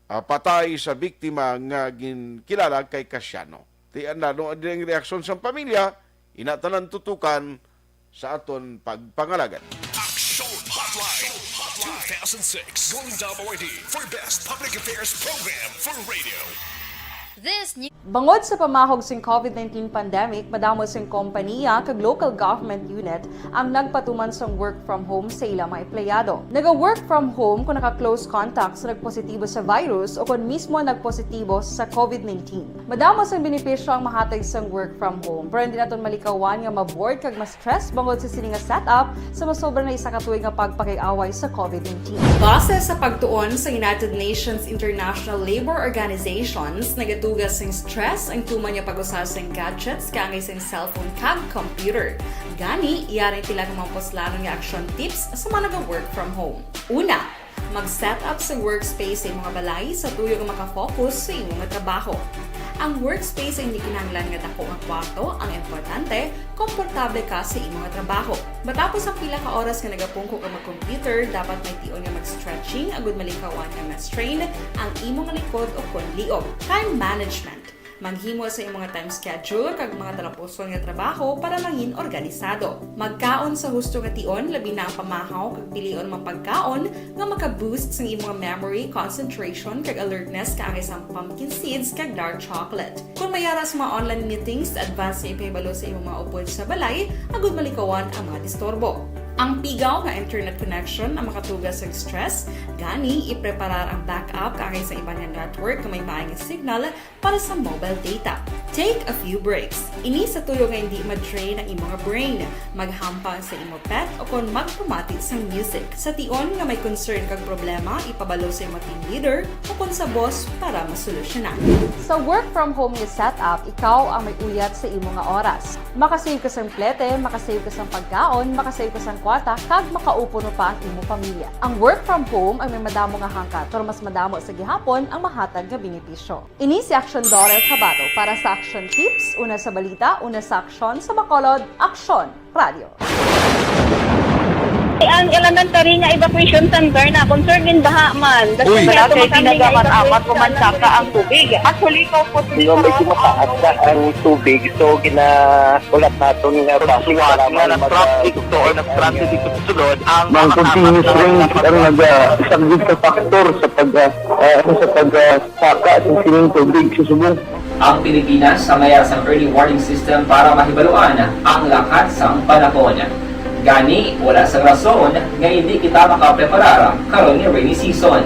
ah, patay sa biktima nga ginkilala kay Casiano. Tiyan na, no, ang reaksyon sang pamilya, ina tanan tutukan sa aton pagpangalagan. Action Hotline two thousand six Golden Dome Awardee for Best Public Affairs Program for Radio. This new Bangod sa pamahog sing COVID nineteen pandemic, madamo sing kompaniya kag local government unit ang nagpatuman sang work from home sa ila mga empleyado. Naga-work from home kung naka-close contact sa nagpositibo sa virus o kung mismo nagpositibo sa COVID nineteen. Madamo sang benepisyo ang mahatag sang work from home, pero hindi naton malikawan nga ma-bored kag ma-stress bangod sa sini nga setup sa masobra na isa ka tuig nga pagpakig-away sa COVID nineteen. Base sa pagtuon sa United Nations International Labour Organizations, nagatuga sing stress ang tuman nga pag-usa sing gadgets kaangay sing cellphone kag computer. Gani, yari ang pila ka mga puslanon nga action tips sa mga naga-work from home. Una, mag-set up sa workspace sa imong balay sa tuyo nga makafocus sa imo nga trabaho. Ang workspace ay hindi kinahanglan nga dako nga kwarto, ang importante, komportable ka sa imo nga trabaho. Matapos ang pila ka oras nga nagapungko ka mag-computer, dapat may tion nga mag-stretching agud malikawan nga ma-strain ang imo nga likod o kon liog. Time management. Maghimo sa imo nga time schedule kag mga talapuson nga trabaho para mangin organisado. Magkaon sa husto nga tion, labi na ang pamahaw kag pilion mga pagkaon nga maka-boost sang imo nga memory, concentration, kag alertness kaangay sang pumpkin seeds kag dark chocolate. Kung may ara sa mga online meetings, advance nga ipahibalo sa imo mga upod sa balay agud malikawan ang mga disturbo. Ang pigaw nga internet connection ang makatuga sa stress, gani ipreparar ang backup kaangay sa iban nga network nga may maay nga signal para sa mobile data. Take a few breaks. Ini sa tuyo nga hindi ma-drain ang imo nga brain. Maghampang sa imo pet o kon magpamati sang music. Sa tion nga may concern kag problema, ipabalo sa imo team leader o kon sa boss para masolusyonan. Sa work from home nga setup, ikaw ang may uyat sa imo nga oras. Makasave ka sang plete, makasave ka sang pagkaon, makasave ka sang kwarta, kag makaupod pa ang imo pamilya. Ang work from home ay may madamo nga hangkat, pero mas madamo sa gihapon ang mahatag nga benepisyo. Ini si Action Doris Habato para sa Action Tips, una sa balita, una sa aksyon, sa Bacolod, Aksyon Radio. Ang elementary nga evacuation center na concern din baha man. Uy. Wala kay tinaga man amat kumansaka ang tubig. Actually, ko po. Medyo mataas na ang tubig, so ginaulat naton nga bus nga nag-traffic to or nag-transit dito sa sulod ang mga continuous rain ang nag-, ah, isang big factor sa pag, ah, ah, sa pag, ah, saka sa sining tubig sa subong. Ang Pilipinas ang may ara sang early warning system para mahibaluan ang lakat sang panahon. Gani, wala sang rason nga hindi kita makapreparar karon nga rainy season.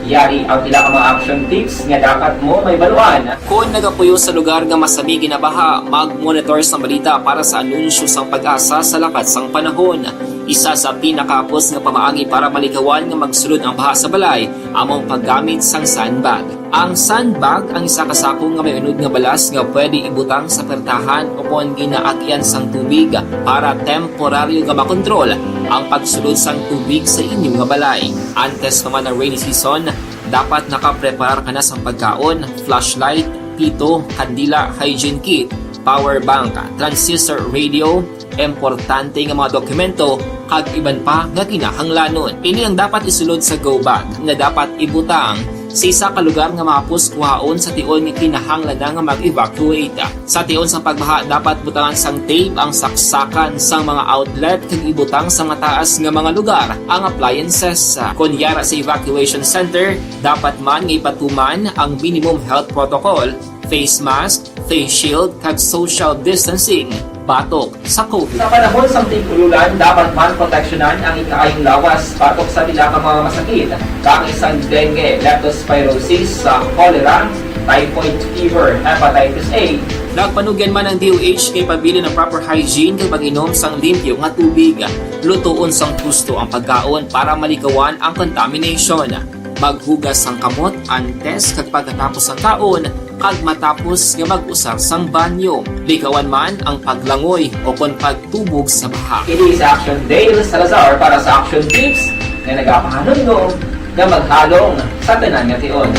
Yari ang pila ka mga action tips nga dapat mo mahibaluan. Kon nagapuyo sa lugar nga masami ginabaha, mag-monitor sang balita para sa anunsyo sang PAGASA sa lakat sang panahon. Isa sa pinakahapos nga pamaagi para malikawan nga magsulod ang baha sa balay amo ang paggamit sang sandbag. Ang sandbag ang isa ka sako nga may unod nga balas nga pwede ibutang sa pertahan o kon ginaagyan sang tubig para temporaryo nga makontrol ang pagsulod sang tubig sa inyo nga balay. Antes pa man ang rainy season, dapat nakapreparar ka na sang pagkaon, flashlight, pito, kandila, hygiene kit, power bank, transistor radio, importante nga mga dokumento, kag iban pa nga kinahanglanon. Ini ang dapat isulod sa go bag nga dapat ibutang sa isa ka lugar nga mahapos kuhaon sa tion nga kinahanglan na nga mag-evacuate. Sa tion sang pagbaha, dapat butangan sang tape ang saksakan sang mga outlet kag ibutang sa mataas nga mga lugar ang appliances. Kon yara sa evacuation center, dapat man nga ipatuman ang minimum health protocol, face mask, face shield, kag social distancing batok sa COVID. Sa panahon sang tig-ululan, dapat man proteksyonan ang ikaayong lawas batok sa pila ka mga masakit, kaangay sang dengue, leptospirosis, sa cholera, typhoid fever, hepatitis A. Nagpanugyan man ang D O H nga ipabilin ang proper hygiene kag pag-inom sang limpyo nga tubig, lutoon sang husto ang pagkaon para malikawan ang contamination. Maghugas sang kamot antes kag pagkatapos sang kaon, kag matapos nga mag-usar sang banyo. Likawan man ang paglangoy o kon pagtubog sa baha. Ini si Action Dale Salazar para sa Action Tips nga nagapahanumdom nga maghalong sa tanan nga tion.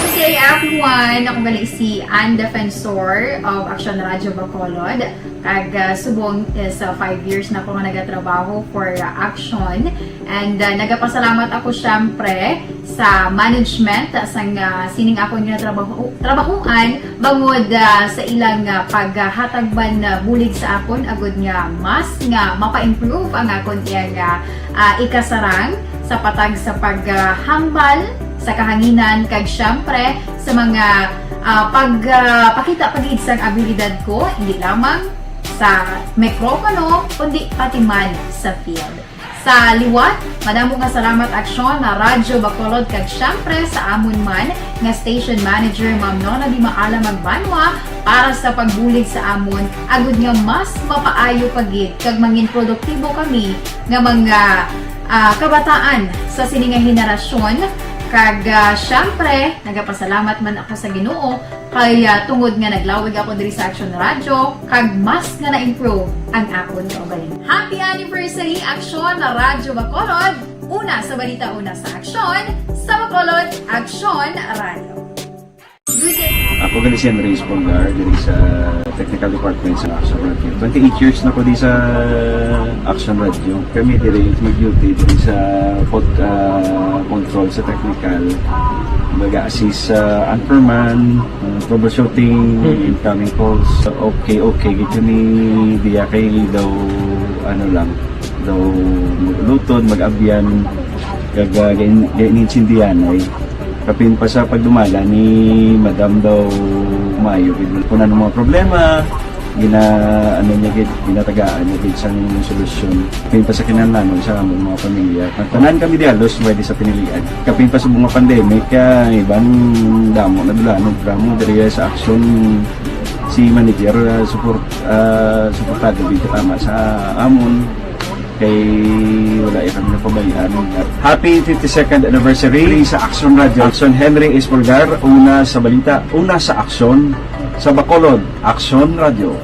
Good day, everyone. Ako gali si Ann Defensor of Action Radio Bacolod. Kag, ah, subong is, ah, five years na ko nga nagatrabaho for, ah, Action. And, ah, nagapasalamat ako, syempre, sa management, ah, sang, ah, sining akon nga trabaho, trabahoan, bangod, ah, sa ilang, ah, paghatag man, ah, bulig sa akon, agud nga mas nga mapa-improve ang akon iyang, ah, ah, ikasarang sa patag sa paghambal sa kahanginan, kag, syempre, sa mga, ah, pag, ah, pakita pa gid sang abilidad ko, hindi lamang sa mikropono, kundi pati man sa field. Sa liwat, madamo nga salamat, Aksyon, na Radyo Bacolod, kag, syempre, sa amon man nga station manager, Ma'am Nona Di Maala Magbanwa, para sa pagbulig sa amon, agud nga mas mapaayo pa gid kag mangin produktibo kami nga mga, ah, kabataan sa sini nga henerasyon. Kag, ah, syempre, nagapasalamat man ako sa Ginoo kay, ah, tungod nga naglawig ako diri sa Action Radio, kag mas nga na-improve ang akon kaugalingon. Happy anniversary, Action Radio Bacolod! Una sa balita, una sa aksyon, sa Bacolod, Action Radio. Good day. Ako gali si Henry Espolgar, diri sa Technical Department sa Action Radio. Twenty-eight years na ko di sa Action Radio. Kami diri mag-duty diri sa pod-, ah, control sa technical. Mag-assist sa anchorman, ah, troubleshooting, Mm. incoming calls. Okay, okay. Gito ni diya kay daw, ano lang, daw mag-ulutod, mag-abyan, kag, ah, gain-, gain-, insindihan ay. Kapin pa sa pagdumala ni Madam daw maayo gid. Kung ano mga problema, gina-, ano niya gid, ginatagaan niya gid sang solusyon. Kapin pa sa kinahanglanon sa among mga pamilya. Ang tanan kami di halos may di sa pinilian. Kapin pa sa mga pandemic, ah, iban damo na dula, no, drama diri sa aksyon si manager, ah, support, ah, suportado gid katama sa amon. Kay wala iya kami napabayaan. Happy fifty-second anniversary sa Action Radio. Action Henry Espolgar, una sa balita, una sa aksyon, sa Bacolod, Action Radio.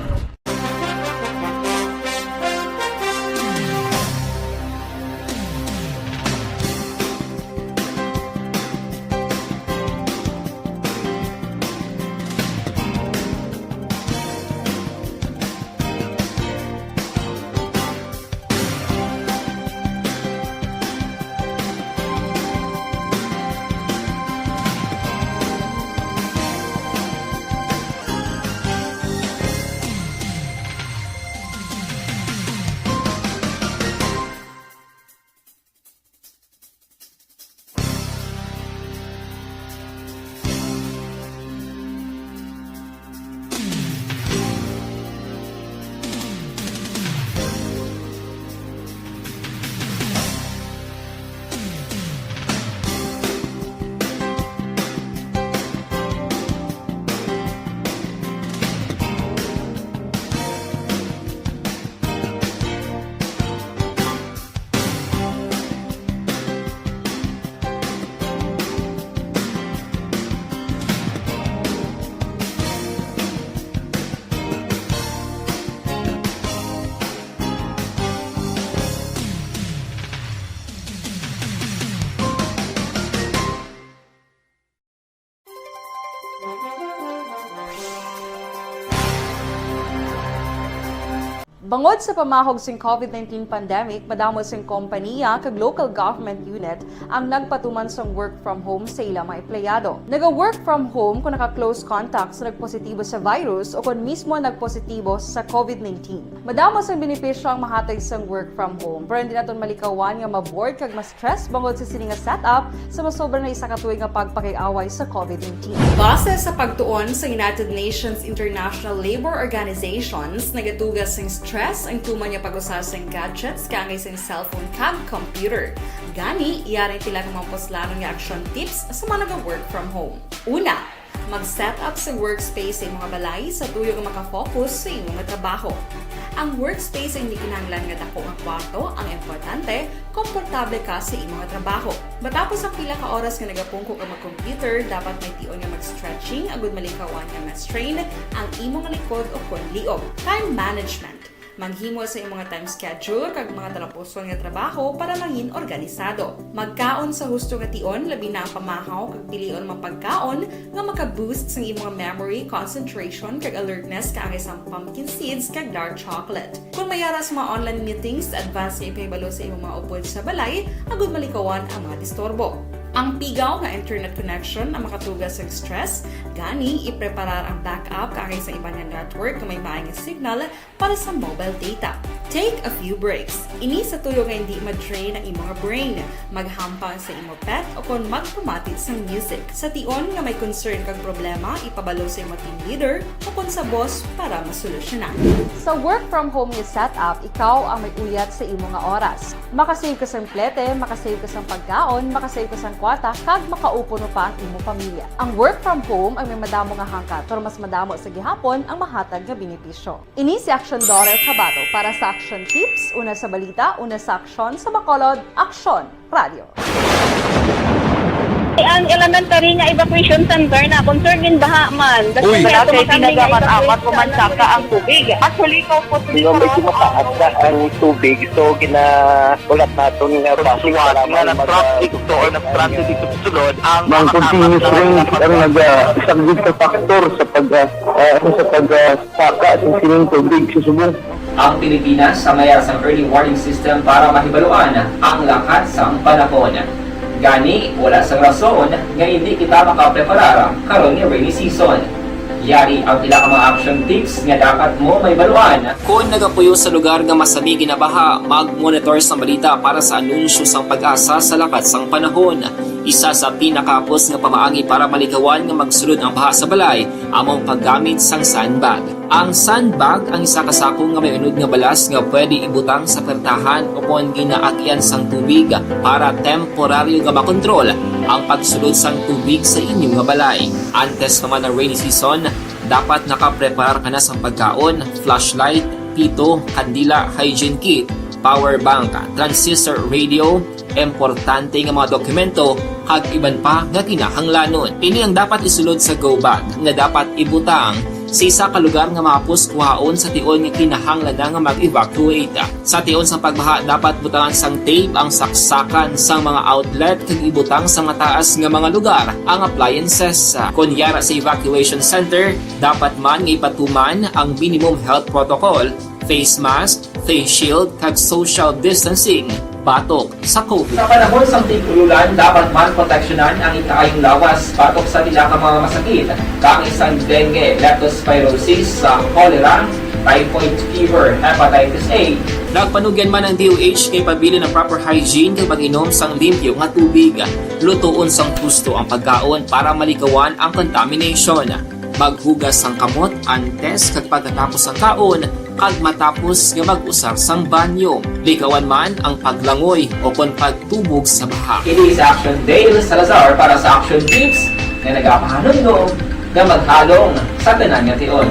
Bangod sa pamahog sing COVID nineteen pandemic, madamo sing kompanya kag local government unit ang nagpatuman sang work from home sa ila mga empleyado. Naga-work from home kung naka-close contact sa nagpositibo sa virus o kon mismo nagpositibo sa COVID nineteen. Madamo sang benepisyo ang mahatag sang work from home, pero hindi naton malikawan nga ma-bored kag ma-stress bangod sa sini nga setup sa masobra na isa ka tuig nga pagpakig-away sa COVID nineteen. Base sa pagtuon sa United Nations International Labour Organizations, nagatugas sing stress ang tuman nga pag-usa sing gadgets kaangay sing cellphone kag computer. Gani, yari ang pila ka mga puslanon nga action tips sa mga naga-work from home. Una, mag-set up sa workspace sa imong balay sa tuyo nga maka-focus sa imong trabaho. Ang workspace ay hindi kinahanglan nga dako nga kwarto ang importante, komportable ka sa imong trabaho. Matapos ang pila ka oras nga nagapungko ka mag-computer, dapat may tion nga mag-stretching agud malikawan nga ma-strain ang imong likod o kon liog. Time management. Maghimo sa imong time schedule kag mga talapuson nga trabaho para mangin organisado. Magkaon sa husto nga tion, labi na ang pamahaw kag pilion mga pagkaon nga maka-boost sang imong memory, concentration, kag alertness kaangay sang pumpkin seeds kag dark chocolate. Kung may ara sa mga online meetings, advance nga ipahibalo sa imong mga upod sa balay agud malikawan ang mga disturbo. Ang pigaw nga internet connection ang makatugas sa stress, gani ipreparar ang backup kaangay sa iban nga network nga may maay nga signal para sa mobile data. Take a few breaks. Ini sa tuyo nga hindi ma-drain ang imong brain. Maghampang sa imo pet o kon magpamati sang music. Sa tion nga may concern kag problema, ipabalo sa imo team leader o kon sa boss para masolusyonan. Sa work from home nga setup, ikaw ang may uyat sa imo nga oras. Makasave ka sang plete, makasave ka sang pagkaon, makasave ka sang kwarta, kag makaupod pa ang imo pamilya. Ang work from home ang may madamo nga hangkat, pero mas madamo sa gihapon ang mahatag nga benepisyo. Ini si Action Daughter Kabato para sa Action Tips, una sa balita, una sa aksyon, sa Bacolod, Aksyon Radio. Ang elementary nga evacuation center na concern gin baha man. Uy, wala kay tinaga man apat ko man saka ang tubig. Actually, ko po. Medyo mataas na ang tubig, so gina-, ulat naton nga basic nga nag-, nag-traffic to or nag-transit dito sa sulod ang mga continuous rain ang nag-, ah, isang big factor sa pag, ah, ah, sa pag, ah, saka sa sining tubig sa subong. Ang Pilipinas ang may ara sang early warning system para mahibaluan ang lakat sang panahon. Gani, wala sang rason nga hindi kita makapreparar karon nga rainy season. Yari ang pila ka mga action tips nga dapat mo mahibaluan. Kon nagapuyo sa lugar nga masami ginabaha, mag-monitor sang balita para sa anunsyo sang PAGASA sa lakat sang panahon. Isa sa pinakahapos nga pamaagi para malikawan nga magsulod ang baha sa balay amo ang paggamit sang sandbag. Ang sandbag ang isa ka sako nga may unod nga balas nga pwede ibutang sa pertahan o kon ginaagian sang tubig para temporaryo nga makontrol ang pagsulod sang tubig sa inyo nga balay. Antes pa man ang rainy season, dapat nakapreparar ka na sang pagkaon, flashlight, pito, kandila, hygiene kit, power bank, transistor radio, importante nga mga dokumento, kag iban pa nga kinahanglanon. Ini ang dapat isulod sa go bag nga dapat ibutang sa isa ka lugar nga mahapos kuhaon sa tion nga kinahanglan na nga mag-evacuate. Sa tion sang pagbaha, dapat butangan sang tape ang saksakan sang mga outlet kag ibutang sa mataas nga mga lugar ang appliances. Kon yara sa evacuation center, dapat man nga ipatuman ang minimum health protocol, face mask, face shield, kag social distancing batok sa COVID. Sa panahon sang tig-ululan, dapat man proteksyonan ang ikaayong lawas batok sa pila ka mga masakit, kaangay sang dengue, leptospirosis, sa cholera, typhoid fever, hepatitis A. Nagpanugyan man ang D O H kay pabilin ang proper hygiene kag pag-inom sang limpyo nga tubig. Lutoon sang husto ang pagkaon para malikawan ang contamination. Maghugas sang kamot antes kag pagkatapos sang kaon, kag matapos nga mag-usar sang banyo. Likawan man ang paglangoy o kon pagtubog sa baha. Ini si Action Dale Salazar para sa Action Tips nga nagapahanumdom nga maghalong sa tanan nga tion.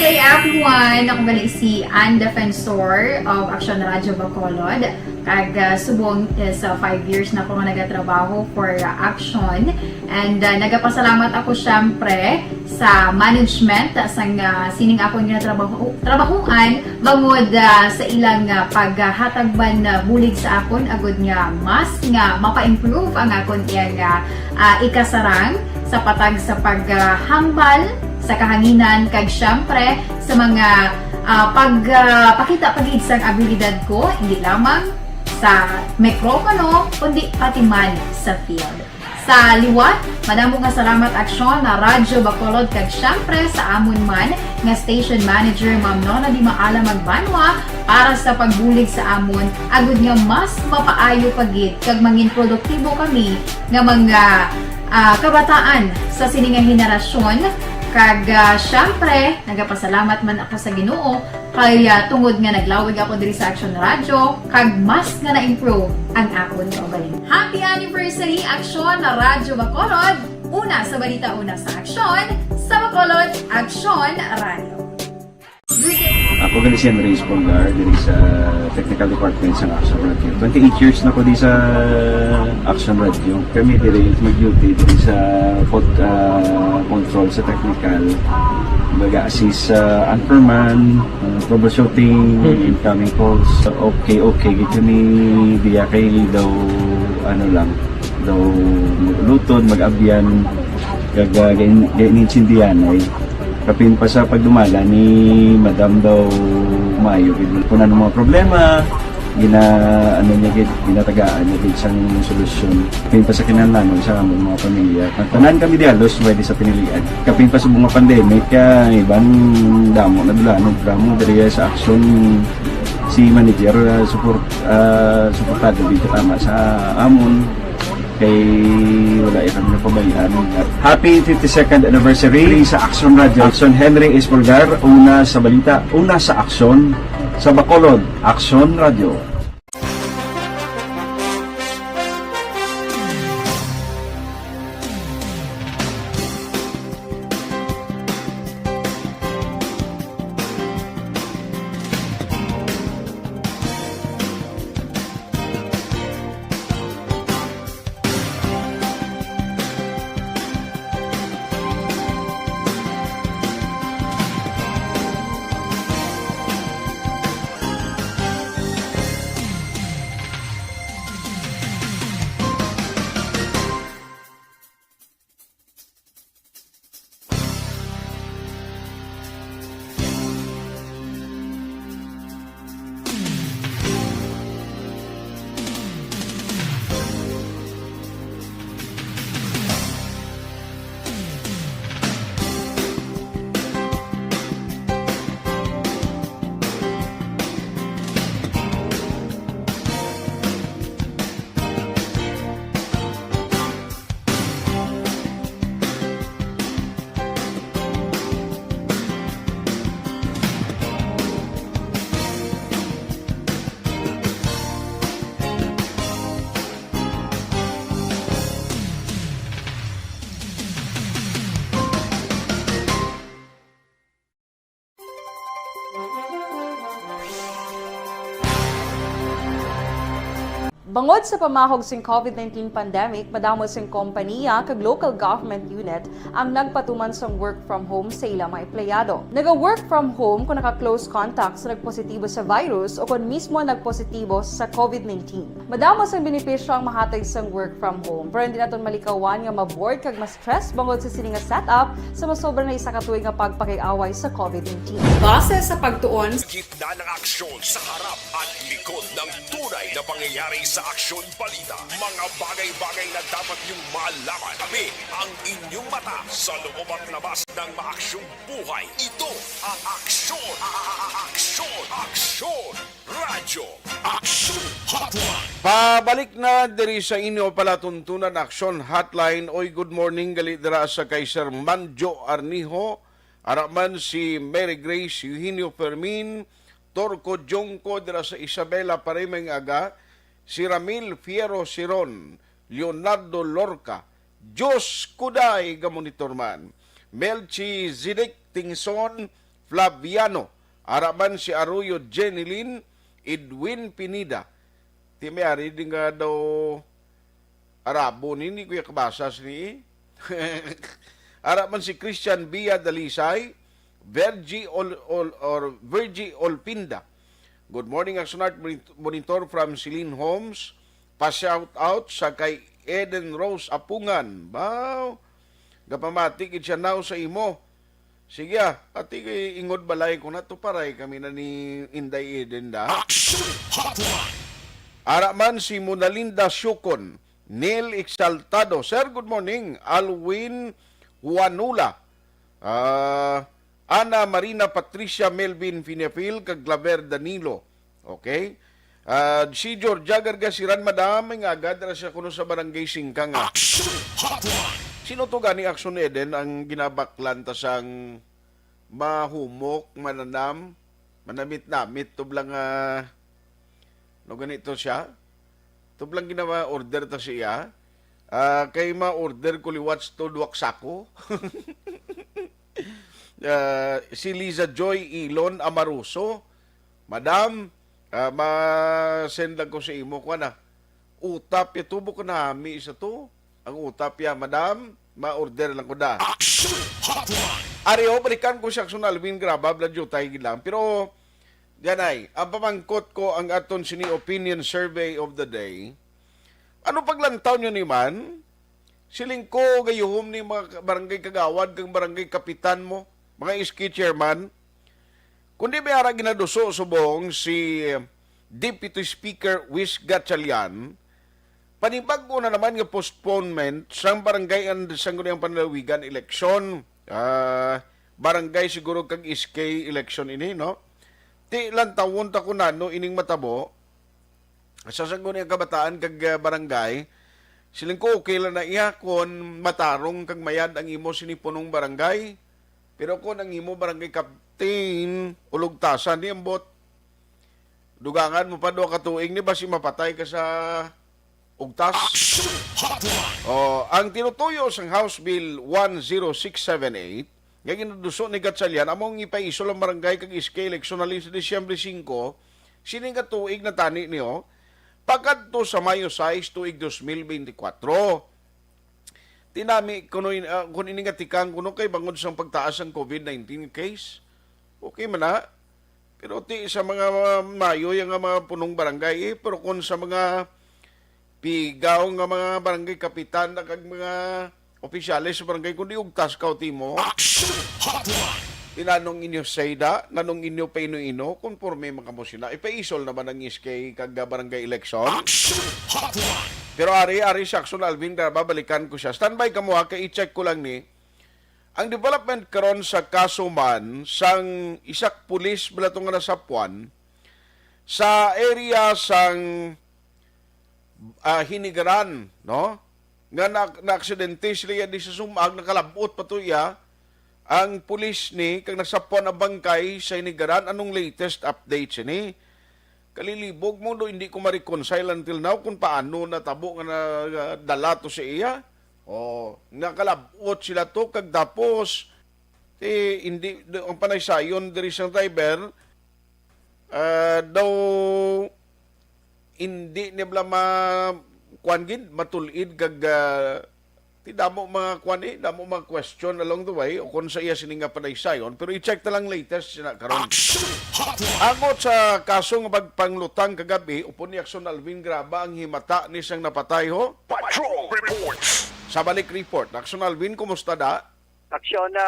Good day, everyone. Ako gali si Ann Defensor of Action Radio Bacolod. Kag, ah, subong is, ah, five years na ko nga nagatrabaho for, ah, Action. And, ah, nagapasalamat ako, syempre, sa management, ah, sang, ah, sining akon nga trabaho, trabahuan, bangod, ah, sa ilang, ah, paghatag man, ah, bulig sa akon, agud nga mas nga mapa-improve ang akon iyang, ah, ah, ikasarang sa patag sa paghambal sa kahanginan, kag siyempre sa mga, ah, pag, ah, pakita pa gid sang abilidad ko, hindi lamang sa mikropono, kundi pati man sa field. Sa liwat, madamo nga salamat, Aksyon na Radyo Bacolod, kag siyempre sa amon man nga station manager, Ma'am Nona Di Maala Magbanwa, para sa pagbulig sa amon, agud nga mas mapaayo pa gid kag mangin produktibo kami nga mga, ah, kabataan sa sini nga henerasyon. Kag, ah, siyempre, nagapasalamat man ako sa Ginoo kay, ah, tungod nga naglawig ako diri sa Action Radio, kag mas nga na-improve ang akon kaugalingon. Happy anniversary, Aksyon na Radyo Bacolod! Una sa balita, una sa aksyon, sa Bacolod, Aksyon Radio. Ako gali si Andres Polgar, diri sa technical department sa Action Radio. Twenty-eight years na ko di sa Action Radio. Kami diri mag-duty diri sa pod, ah, control sa technical. Baga assist sa anchorman, ah, troubleshooting, incoming calls. Okay, okay, gid kami diya kay daw, ano lang, daw mag-uluton, mag-abyan, kag, ah, gain-, gain-, insindihan ay kapin pa sa pagdumala ni Madam daw maayo gid. Kung ano mga problema, gina-, ano niya gid, ginatagaan niya gid sang solusyon. Kapin pa sa kinahanglanon sa among mga pamilya. Ang tanan kami di halos pwede sa pinilian. Kapin pa sa mga pandemic, kaya iban damo na dula, no, drama diri sa aksyon si manager, ah, support, ah, suportado gid tama sa amon. Kay wala ya kami napabayaan. Happy fifty-second anniversary sa Action Radio. Action Henry Espolgar, una sa balita, una sa aksyon, sa Bacolod, Action Radio. Bangod sa pamahog sing COVID nineteen pandemic, madamo sing kompaniya kag local government unit ang nagpatuman sang work from home sa ila mga empleyado. Naga-work from home kon naka-close contact sa nagpositibo sa virus o kon mismo nagpositibo sa COVID nineteen. Madamo sang benepisyo ang mahatag sang work from home, pero hindi naton malikawan nga ma-bored kag ma-stress bangod sa sini nga setup sa masobra na isa ka tuig nga pagpakig-away sa COVID nineteen. Base sa pagtuon, gitna ng aksyon sa harap at likod ng tunay na pangyayari sa Aksyon Balita, mga bagay-bagay na dapat niyong malaman. Kami ang inyong mata sa loob at labas ng maaksyong buhay. Ito ang Aksyon, a-, a-, a-, Aksyon, Aksyon Radyo, Aksyon Hotline. Pabalik na diri sa inyo palatuntunan, Aksyon Hotline. Oy, good morning gali dira sa kay Sir Manjo Arnijo, ara man si Mary Grace Eugenio Fermin, Torco Jongco dira sa Isabela Parimay nga aga, si Ramil Fierro Siron, Leonardo Lorca, Diyos Kuday nga monitor man, Melchizedek Tingson Flaviano, ara man si Arroyo Jenilyn, Edwin Pineda. Ti may ari din nga daw Arabo ni, hindi ko ya kabasa sini. Ara man si Christian Bia Dalisay, Virgie Ol-, Ol-, or Virgie Olpinda. Good morning, Aksyon Art Bonit-, Bonitor from Celine Homes. Pa-shout out sa kay Eden Rose Apungan. Baw, gapamati gid siya now sa imo. Sige, ah, ati kay ingod balay ko na to, paray kami na ni Inday Eden da. Action Hotline! Ara man si Monalinda Siukon, Neil Exaltado. Sir, good morning. Alwin Juanula. Ah, Ana Marina Patricia Melvin Finiapil kag Claver Danilo. Okay? Ah, si Georgia Gargasiran, madam, may ngagad ra siya kuno sa Barangay Singkang, ah. Action Hotline! Sino to gani, Action Eden, ang ginabaklan ta sang mahumok, mananam, manamit-namit, tublang, ah, no, ganito siya? Tublang ginawa order ta siya. Ah, kay ma-order ko liwat to duwak sako. Ah, si Liza Joy Ilon Amaruso, Madam, ah, ma-send lang ko sa imo, kuwan na. Utap ya, tubo ko nami sa to. Ang utap ya, madam, ma-order lang ko da. Action Hotline! Ari, oh, balikan ko si Action Alvin Graba, bladyo tayo lang. Pero, ganay, ang pamangkot ko, ang aton sini opinion survey of the day. Ano paglantaw nyo ni man? Siling ko, gayuhom ni mga barangay kagawad kag barangay kapitan mo, mga S K chairman. Kundi may ara ginaduso subong si Deputy Speaker Wis Gatchalian, panibag-o na naman nga postponement sang barangay and sang Guniang Panlalawigan eleksyon, ah, barangay siguro kag S K election ini, no? Ti lantawon ta kung nano ining matabo. Sa saguni ang kabataan kag, ah, barangay, siling ko, okay lang na iya kon matarong kag mayad ang imo sini punong barangay. Pero kon ang imo barangay captain ulugtasan, di ambot dugangan mo pa duha ka tuig ni basi mapatay ka sa ugtas. Action Hotline! Oh, ang tinutuyo sang House Bill one zero six seven eight nga ginaduso ni Gatchalian amo ang ipaisol ang barangay kag S K eleksyon halin sa Disyembre singko, sini nga tuig na tani niyo, pakadto sa Mayo sais, tuig dos mil beintikwatro. Tinami kuno in-, ah, kun ini nga tikang kuno kay bangod sang pagtaas sang COVID nineteen case. Okay man na. Pero ti sa mga mayo yang mga punong barangay, eh, pero kun sa mga pigaw nga mga barangay kapitan na kag mga opisyales sa barangay, kun di ugtas ka o timo. Action Hotline! Di nanong inyo sayda, nanong inyo paino-ino, konforme man kamo sina. Ipaisol naman ang S K kag barangay election. Action Hotline! Pero ari, ari si Action Alvin, babalikan ko siya. Standby kamo ha, kay i-check ko lang ni. Ang development karon sa kaso man sang isa ka pulis bala to nga nasapuan sa area sang, ah, Hinigaran, no? Nga na, naaksidente sila di sa sumag, nakalab-ot pa to iya. Ang pulis ni kag nasapuan ang bangkay sa Hinigaran. Anong latest update sini? Kalilibog mo do, hindi ko ma-reconcile until now kung paano natabo nga nadala to sa iya. Oh, nakalab-ot sila to kag tapos, eh, hindi, ang panaysayon diri sa driver, ah, daw hindi niya bala ma-, kuwan gid, matulid kag, ah, ti damo mga kuwan eh, damo mga question along the way o kung sa iya sini nga panaysayon, pero i-check na lang latest sina karon. Action Hotline! Angot sa kaso nga pagpanglutang kagabi, upod ni Action Alvin Graba ang himata ni sang napatay ho. Patrol Reports! Sa balik report, Action Alvin, kumusta da? Aksyon na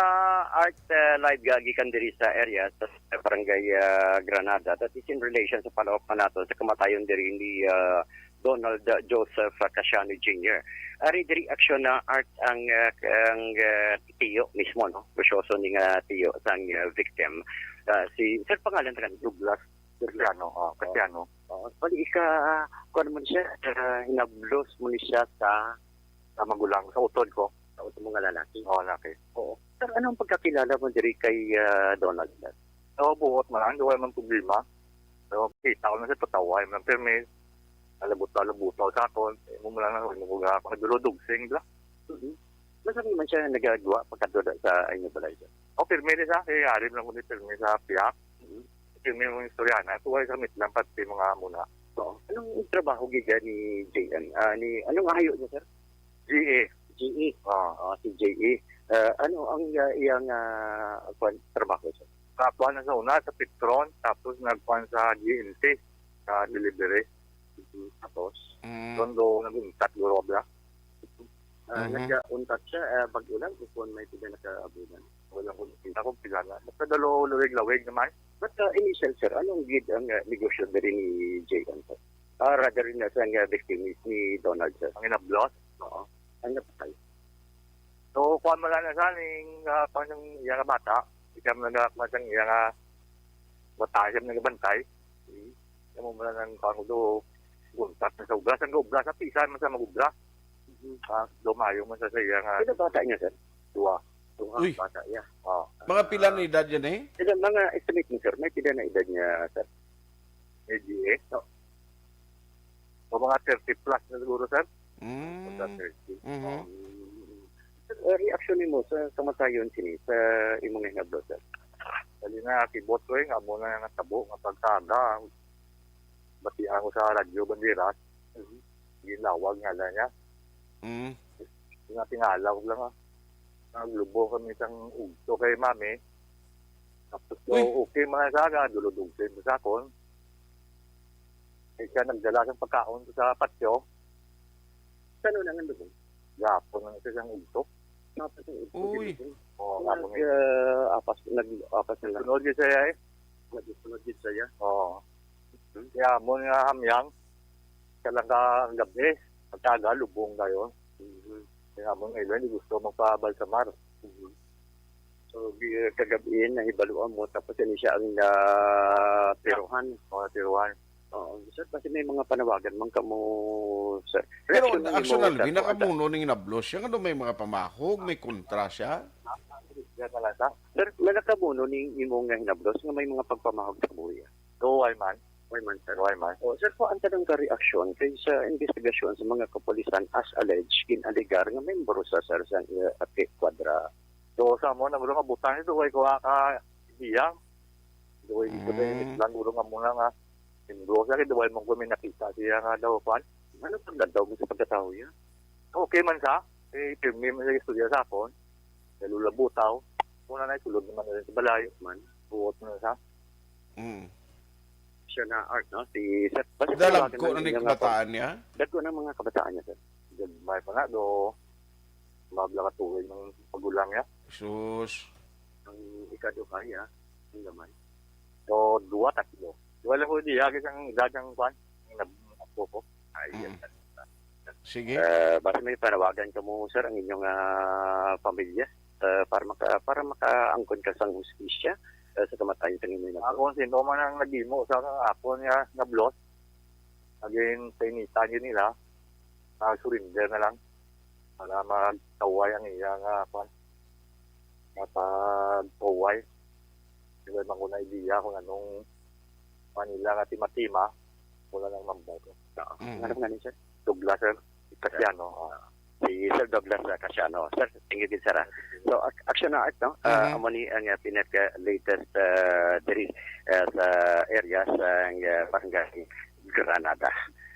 Art, uh, live ga-, gikan diri sa area sa Barangay, uh, Granada. That is in relation sa follow-up pa nato sa kamatayon diri ni, uh, Donald, uh, Joseph, uh, Casiano Junior. Ari diri aksyon na Art ang, uh, ang, uh, tiyo mismo, no? Bisyoso ni nga tiyo sang, uh, victim. Uh, si, sir, pangalan ta kan Douglas Casiano, oh, Casiano. Oh, bali ika, kuan mo siya, uh, hinablos mo ni siya sa sa magulang, sa utod ko. Sa utod mo nga lalaki? Oo, lalaki. Oo. Sir, anong pagkakilala mo diri kay, ah, Donald, sir? Oo, buot man lang, wala man problema. Pero kita ko lang sa patawa, yung permi, alabot-alabot sa akon, eh, mo lang, mo nga, ako, nagduludog, sing, bla. Mhm. Masami man siya nagagawa pagkadto da sa inyo balay, sir? O, pirmi rin sa, kaya alim lang ko ni pirmi sa piyak. Mhm. Pirmi yung istorya na, tuwa sa mitlang pati mga muna. Oo. Anong trabaho gid ni J M? Ah, ni, anong ayo niya, sir? G A. G A. Ah. Ah, si J A. Ah, ano ang, ah, iyang, ah, kwan, trabaho, sir? Kakuha na sa una, sa Petron, tapos nagkuhan sa G N T, sa delivery. Mhm. Tapos, Mm. doon do nag-untat, guro, bla. Ah, Mhm. nag-untat siya, ah, pag-ulan, o kung may pila nakaabunan? Wala ko nakita kung pila na. Basta dalo, luwig-lawig naman. But, uh, initial, sir, anong gid ang, uh, negosyo diri ni J M, sir? Ah, rather na sa nga victim ni, ni Donald, sir. Ang inablos? Oo. Ang napatay. So, kuwan mo lang na sa ning, ah, kuwan sang iya nga bata. Ikaw mo nag-, kuwan sang iya nga bata, siya mo nagabantay. Siya mo lang ang kuwan ko do, guntat na sa ubra. Sang ubra, sa pisa man sa mag-ubra. Mhm. Ah, lumayo man sa, sa iya nga Pila bata niya, sir? Duha. Duha Uy. Bata, yeah. Oh. Mga pila na edad yan eh? Sila, mga estimate mo, sir, may pila na edad niya, sir? May D S? Oh. O mga thirty plus na siguro, sir. Mm. Mga thirty. Mhm. Um, sir, uh, reaction nimo sa kamatayon sini sa imong hinablo, sir? Dali na, kibot ko eh, nga mo na nga tabo, nga pagkaga. Batian ko sa radyo, Banderas. Mhm. Ginlawag nga lang niya. Mm. Nga tingala ko lang, ah. Naglubong kami sang ugto kay Mami. Tapos, Uy. So, okay, mga saga, dulod-ugto sa akon. Eh, siya nagdala sang pagkaon sa patio. Saan na nga lubong? Gapon lang siya sang ugto. Tapos ang ugto, Uy. Ginlubong. Oo, Nag, gapon nga. Ah, apas, nag-apas na lang. Sunod yun siya, eh. Nagsunod yun siya. Oo. Hmm? Kaya mo nga hamyang, siya lang ka ang gabi, pagkaga, lubong kayo. Mhm. Kaya mo nga ilan, di gusto magpabalsamar. Mhm. So, gi-, kagabi, nahibaluan mo, tapos yun siya ang natiruhan. Oo, natiruhan. Oo, sir, kasi may mga panawagan man kamo, sir. Pero Reaksyon ang actually, imo, sir, Alvin, kung ano? Nakamuno ning nablos siya, ano, may mga pamahog, may kontra siya? Yan na lang, sir. Sir, may nakamuno ning imo nga hinablos nga may mga pagpamahog sa buhi, ah. Duway man. Duway man, sir. Duway man. Oh, sir, kuan ka ng reaksyon kay sa investigasyon sa mga kapulisan as alleged, gin-alegar nga membro sa, sir, sa, uh, Ate Quadra. So, sa mo, na, bro, nga butang ito, way ko ka iya. Duway, ito, Mm. Lang, bro, nga muna nga. Membro siya, kay duway man ko may nakita siya nga daw, kuan. Ano paglantaw mo sa pagkatao niya? Okay man sa, eh, pirmi man sa istorya sa akon. Lalo labutaw. Muna na, isulod naman na rin sa balay, man. Buot na sa. Mm. Siya na art, no? Si Sir, basta Dalagko tawagan na ng ni inyong kabataan niya? Dagko na mga kabataan niya, sir. Gagmay pa na, do, mabla ka tuig ng pagulang niya. Sus. Ang ikaduha, ya, ang gamay. So, duwa, tatlo. Duwa lang ko, di, agad ang edad ng kwan, ang nab-, apo ko. Ay, Mm. yan. Sige. Eh, basta may panawagan ka mo, sir, ang inyong, ah, pamilya, eh, para maka-, para makaangkon ka sang hustisya, eh, sa kamatayon sang inyong anak. Ako, sino man ang nagimo sa akon nga nablos, naging painitan yun nila, nag-surrender na lang para magtaway ang iya nga, kwan, mapagtaway. Di ba, man ko na idea kung anong Manila nga tima-tima, wala nang mambay ko. Oo. Mm. Ano nga ni, sir? Douglas, sir. Casiano. Oo. Si Sir Douglas, uh, Casiano. Sir, thank you, sir, ah. So, ak-, action na art, no? Ah, Mhm. Amo ni ang, uh, pinaka-latest, uh, diri, uh, sa area sa, uh, Barangay Granada.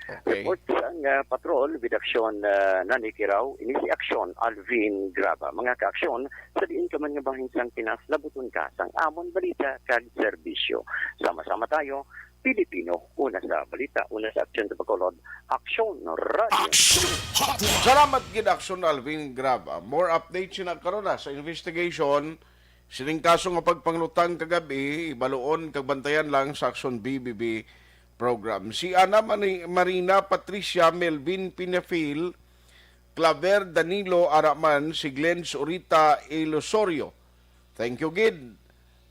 Okay. Report sang, uh, patrol with action, uh, Nani Kiraw, ini si Action Alvin Graba. Mga ka-aksyon, sa diin ka man nga bahin sang Pinas, labuton ka sang amon balita kag serbisyo. Sama-sama tayo, Pilipino, una sa balita, una sa aksyon sa Bacolod, Aksyon Radio. Action Hotline. Salamat gid, Aksyon Alvin Graba. More updates na karon na sa investigation sining kaso nga pagpanglutang kagabi, ibaluon kag bantayan lang sa Aksyon B B B program. Si Ana Mani-, Marina Patricia Melvin Pinafil, Claver Danilo, ara man si Glenn Zurita Ilosorio. Thank you gid.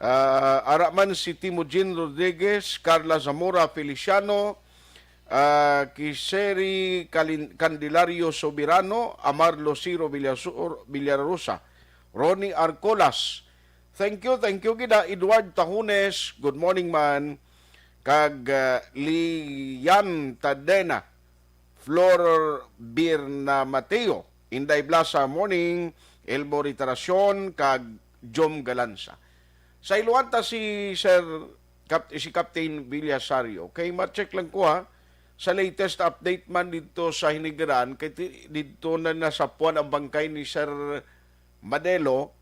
Ah, ara man si Timujin Rodriguez, Carla Zamora Feliciano, ah, Kiseri Calin-, Candelario Soberano, Amar Lucero Villasur-, Villarosa, Ronnie Arcolas. Thank you, thank you gid, ah, Edward Tahunes. Good morning man. Kag, ah, Lian Tadena. Flor Birna Mateo, Inday Blasa, morning, Elbo Ritaracion, kag Jom Galanza. Sa iluwanta si Sir Cap-, si Captain Villasario, kay ma-check lang ko ha, sa latest update man dito sa Hinigaran, kay ti-, dito na nasapuan ang bangkay ni Sir Madelo,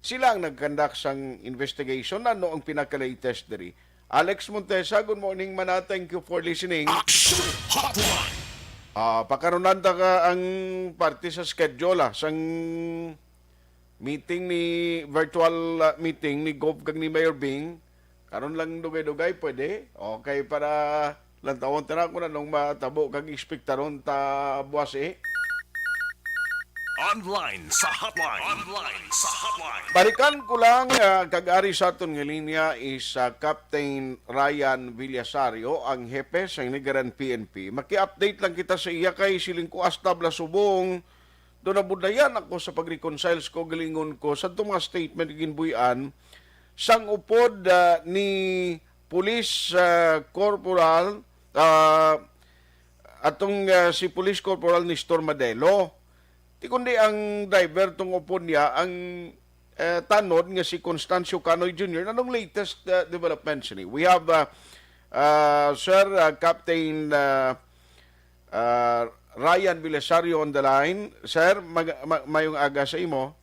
sila ang nag-conduct sang investigation. Ano ang pinaka-latest diri? Alex Montesa, good morning, mana. Thank you for listening. Action Hotline. Ah, pakarunan ta ka ang parte sa schedule, ah, sang meeting ni, virtual, ah, meeting ni Gov kag ni Mayor Bing. Karon lang dugay-dugay, pwede? Okay, para lantawon ta na kung anong matabo kag ekspektaron ta buwas, eh. Online sa hotline. Online sa hotline. Balikan ko lang, ah, kag ari sa aton nga linya is, ah, Captain Ryan Villasario, ang hepe sa Inigaran P N P. Maki-update lang kita sa iya kay siling ko hasta bala subong do nabudayan ako sa pag-reconcile sa kaugalingon ko sa atong mga statement ginbuy-an sang upod, ah, ni Police, ah, Corporal, ah, atong, ah, si Police Corporal Nestor Madelo. Ti kundi ang driver tong upod niya, ang, eh, tanod nga si Constancio Canoy Junior. Anong latest, ah, developments ni? We have, ah, ah, Sir, ah, Captain, ah, ah, Ryan Belisario on the line. Sir, mag- ma- mayong aga sa imo.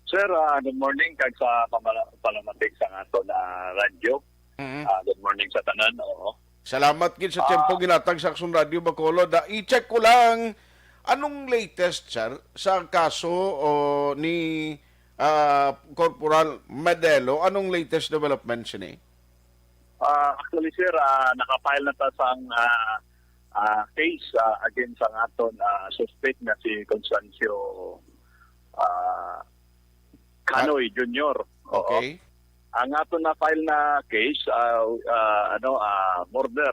Sir, ah, good morning kag sa pamala- panamatig sa aton na radyo. Mhm. Ah, good morning sa tanan. Oo. Salamat gid sa tiyempo ginatag sa Aksyon Radio Bacolod. Da, i-check ko lang, anong latest, sir, sa kaso o ni, ah, Corporal Madelo? Anong latest development sini? Ah, actually, sir, ah, naka-file na ta sang ah, ah, case ah, against sa aton ah, suspect na si Constancio ah, Canoy Junior. Oo. Okay. Ang aton na-file na case, ah, ah, ano, ah, murder.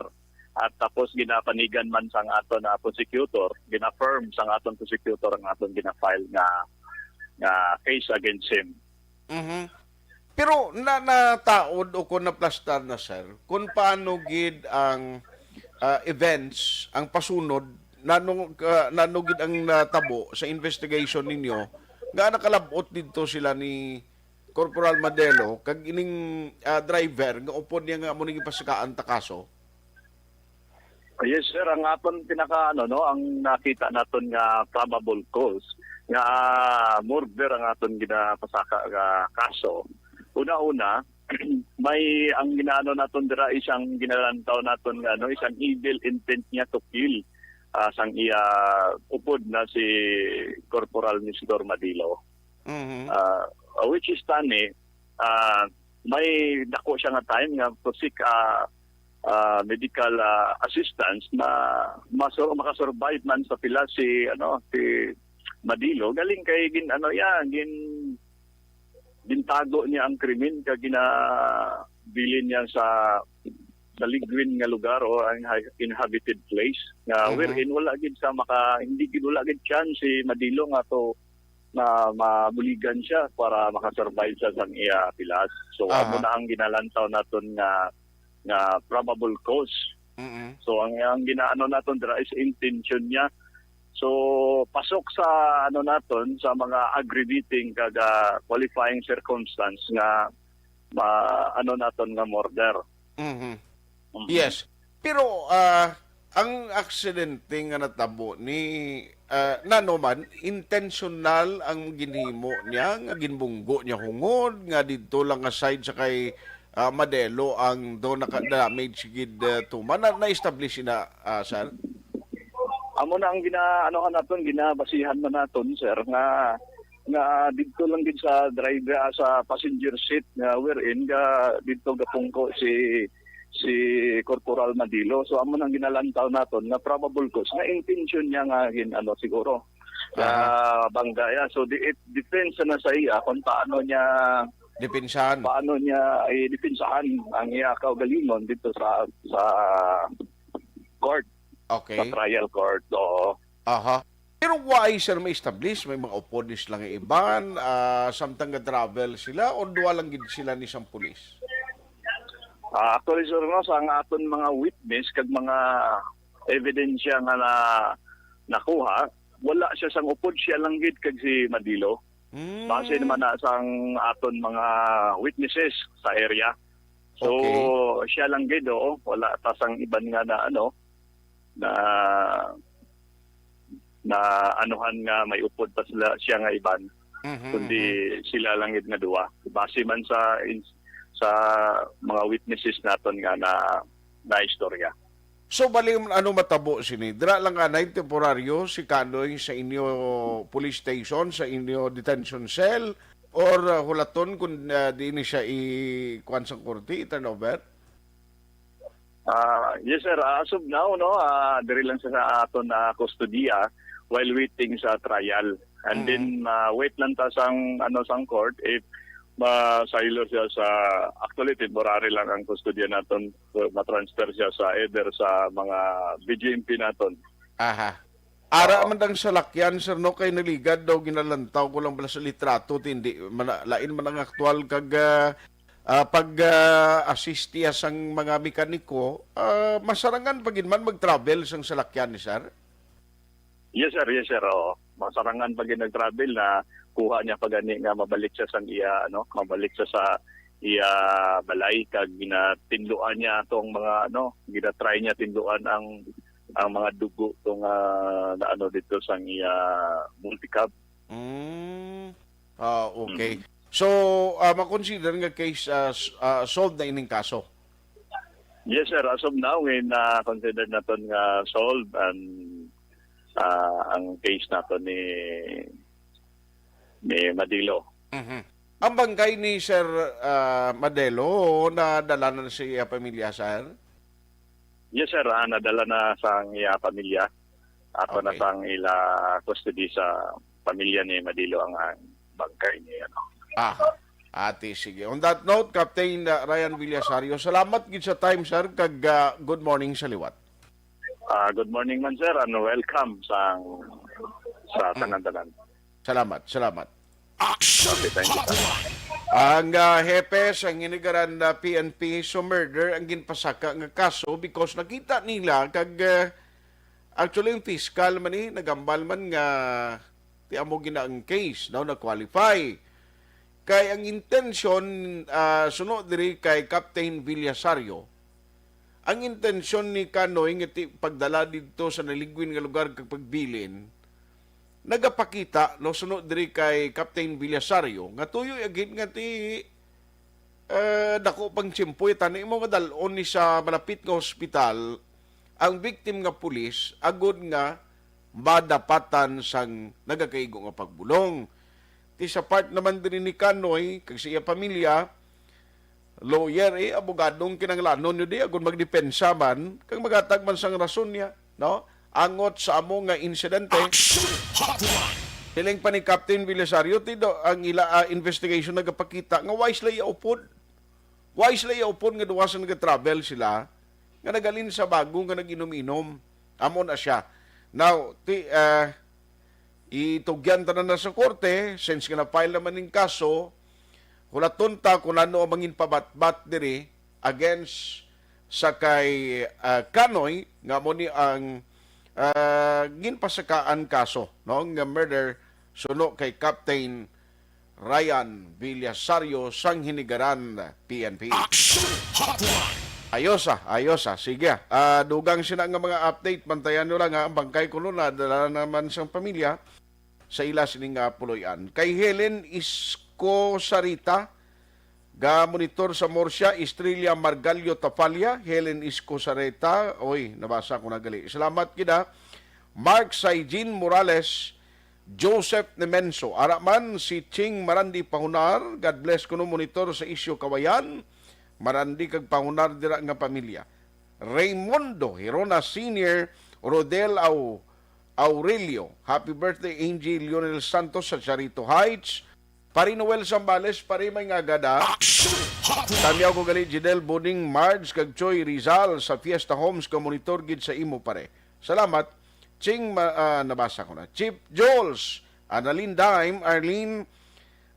At tapos ginapanigan man sang aton na prosecutor, gina-affirm sang aton prosecutor ang aton gina-file nga nga case against him. Mhm. Pero na nataod o kung naplastar na, sir, kung paano gid ang, ah, events, ang pasunod, nano, ah, nano gid ang natabo sa investigation ninyo nga nakalab-ot didto sila ni Corporal Madelo kag ining, ah, driver nga upod niya nga amo ning ipasakaan ta kaso? Yes, sir. Ang aton pinaka ano, no, ang nakita naton nga probable cause nga murder ang aton ginapasaka nga kaso. Una-una, may ang ginaano naton dira isang ginalantaw naton nga ano, isang evil intent niya to kill ah, sang iya upod na si Corporal Nestor Madilo. Mhm. Ah, which is tani, ah, may dako siya nga time nga to seek ah, ah, medical ah, assistance na masur makasurvive man sa pila si ano si Madilo galing kay gin ano ya gin gintago niya ang krimen kag ginabilin niya sa sa ligwin nga lugar o ang ha- inhabited place nga Mhm. wherein wala gid sa maka hindi gid wala gid chance si Madilo nga to na mabuligan siya para makasurvive siya sang iya pilas. So Aha. Amo na ang ginalantaw naton nga nga probable cause. Mhm. So ang ang ginaano naton dira is intention niya. So pasok sa ano naton sa mga aggravating kag ah, qualifying circumstance nga ma, ano naton nga murder. Mhm. Mhm. Yes. Pero ah, ang aksidente nga natabo ni ah, nano man, intentional ang ginhimo niya, nga ginbunggo niya hungod, nga didto lang nga side sa kay ah, Madelo ang do naka-damage gid ah, tuman. Na, na-establish na, ah, sir? Amo na ang ginaanohan naton, ginabasihan man naton, sir, nga nga didto lang gid sa driver ah, sa passenger seat nga wherein ga didto gapungko si si Corporal Madilo. So amo nang ginalantaw naton nga probable cause nga intention niya nga gin ano siguro nga bangga ya. So di it, depensa na sa iya kung paano niya Depensahan. paano niya i-depensahan ang iya kaugalingon dito sa sa court, sa Okay. trial court. Oo. Aha. Pero why, sir, may establish? May mga upod ni sila nga iban, ah, samtang ga-travel sila, o duwa lang gid sila ni sang pulis? Ah, actually, sir, no, sa ang aton mga witness kag mga ebidensya nga na nakuha, wala siya sang upod, siya lang gid kag si Madilo. Hmm. Base naman na sang aton mga witnesses sa area. So, Okay. Siya lang gid, oo. Wala ta sang iban nga na ano, na na anuhan nga may upod pa sila siya nga iban, Mhm, kundi mhm. Sila lang gid nga duwa. Base man sa ins- sa mga witnesses naton nga na na istorya. So, bali, ano matabo sini? Dira lang anay temporaryo si Kanoy sa inyo police station, sa inyo detention cell, or, uh, hulaton kung, uh, di ni siya i-, kuwan sang korte, i-turn over? Ah, yes, sir. Ah, as of now, no, ah, diri lang sa, sa aton na kustodiya while waiting sa trial. And Mm. then, ah, wait lang ta sang, ano, sang court if ma-silo siya sa, actually, temporary lang ang kustodiya naton. So, ma-transfer siya sa either sa mga B J M P naton. Aha. Ara Oo. man ang salakyan, sir, no, kay naligad daw, ginalantaw ko lang bala sa litrato, ti hindi man, lain man ang aktual kag, ah, ah, pag, ah, assist niya sang mga mekaniko, ah, masarangan pa gid man mag-travel sang salakyan ni sir? Yes, sir. Yes, sir. Oo. Masarangan pa gid nag-travel na kuha niya pa gani nga mabalik siya sang iya, ano, mabalik siya sa iya balay kag ginatinluan niya atong mga, ano, ginatry niya tinluan ang, ang mga dugo to nga na, ano, dito sang iya multicab. Mm. Ah, okay. Mm. So, ah, makonsider nga case, ah, s-, ah, solved na ining kaso? Yes, sir. As of now, in, ah, consider naton nga solved ang, ah, ang case naton ni, ni Madilo. Mhm. Ang bangkay ni Sir, ah, Madelo, nadala na sa iya pamilya, sir? Yes, sir. Ah, nadala na sa iya pamilya. Ato na Okay. sang ila custody sa pamilya ni Madilo ang, ang bangkay ni, ano. Ah, ati, sige. On that note, Captain, uh, Ryan Villasario, salamat gid sa time, sir, kag, uh, good morning sa liwat. Ah, good morning man, sir, and welcome sa, sa Mm. tanan-tanan. Salamat, salamat. Action Okay, thank you, sir. Hotline. Ang, uh, hepe sa hinigaran na P N P, so murder ang ginpasaka nga kaso because nakita nila kag, uh, actually, yung fiscal man, eh, nagambal man nga ti amo gina ang case, no, na-qualify. Kay ang intensyon, ah, suno diri kay Captain Villasario, ang intensyon ni Kanoy nga ti-, pagdala didto sa naligwin nga lugar kag pagbilin, nagapakita, no, suno diri kay Captain Villasario, nga tuyo ya gid nga ti, eh, dako pang tiyempo, eh, tani mo nga dal-on ni sa malapit nga hospital ang victim nga pulis agod nga madapatan sang nagakaigo nga pagbulong. Ti sa part naman diri ni Kanoy kag sa iya pamilya, lawyer, eh, abogadong kinahanglanon nyo di, agud magdepensa man, kag maghatag man sang rason niya, no? Angot sa amo nga insidente. Action Hotline. Siling pa ni Captain Belisario, ti do, ang ila, ah, investigation nagapakita nga why sila iya upod. Why sila iya upod nga duha sa nag-travel sila, nga nagalin sa bago nga nag-inom-inom. Amo na siya. Now, ti, ah, itugyan ta na, na sa korte, since nga na-file naman ning kaso, hulaton ta kung ano ang mangin pabatbat diri against sa kay, ah, Kanoy, nga mo ni ang, ah, ginpasakaan kaso, no, nga murder suno kay Captain Ryan Villasario sang Hinigaran P N P. Action Hotline. Ayos, ah, ayos, ah. Sige, ah, dugang sina nga mga update, bantayan nyo lang, ha. Ang bangkay kuno nadala naman sang pamilya sa ila sining, ah, puloy-an. Kay Helen Iscosarita, ga-monitor sa Murcia, Estrella Margallo Tafalla, Helen Iscosarita, oy, nabasa ko na gali. Salamat gid, ha. Mark Saijin Morales, Joseph Nemenso, ara man si Ching Marandi Pahunar, God bless kuno monitor sa Isyo Kawayan, Marandi kag Pahunar dira nga pamilya. Raymundo Hirona Senior, Rodel Au-, Aurelio, happy birthday, Angie Lionel Santos sa Charito Heights, Pari Noel Zambales, pari may nga gada. Action Hotline. Tamiyaw ko gali, Jidel Buding, Marge, kag Choi Rizal sa Fiesta Homes, ka monitor gid sa imo, pare. Salamat. Ching ma-, ah, nabasa ko na. Chief Jules, Annalyn Dime, Arlene,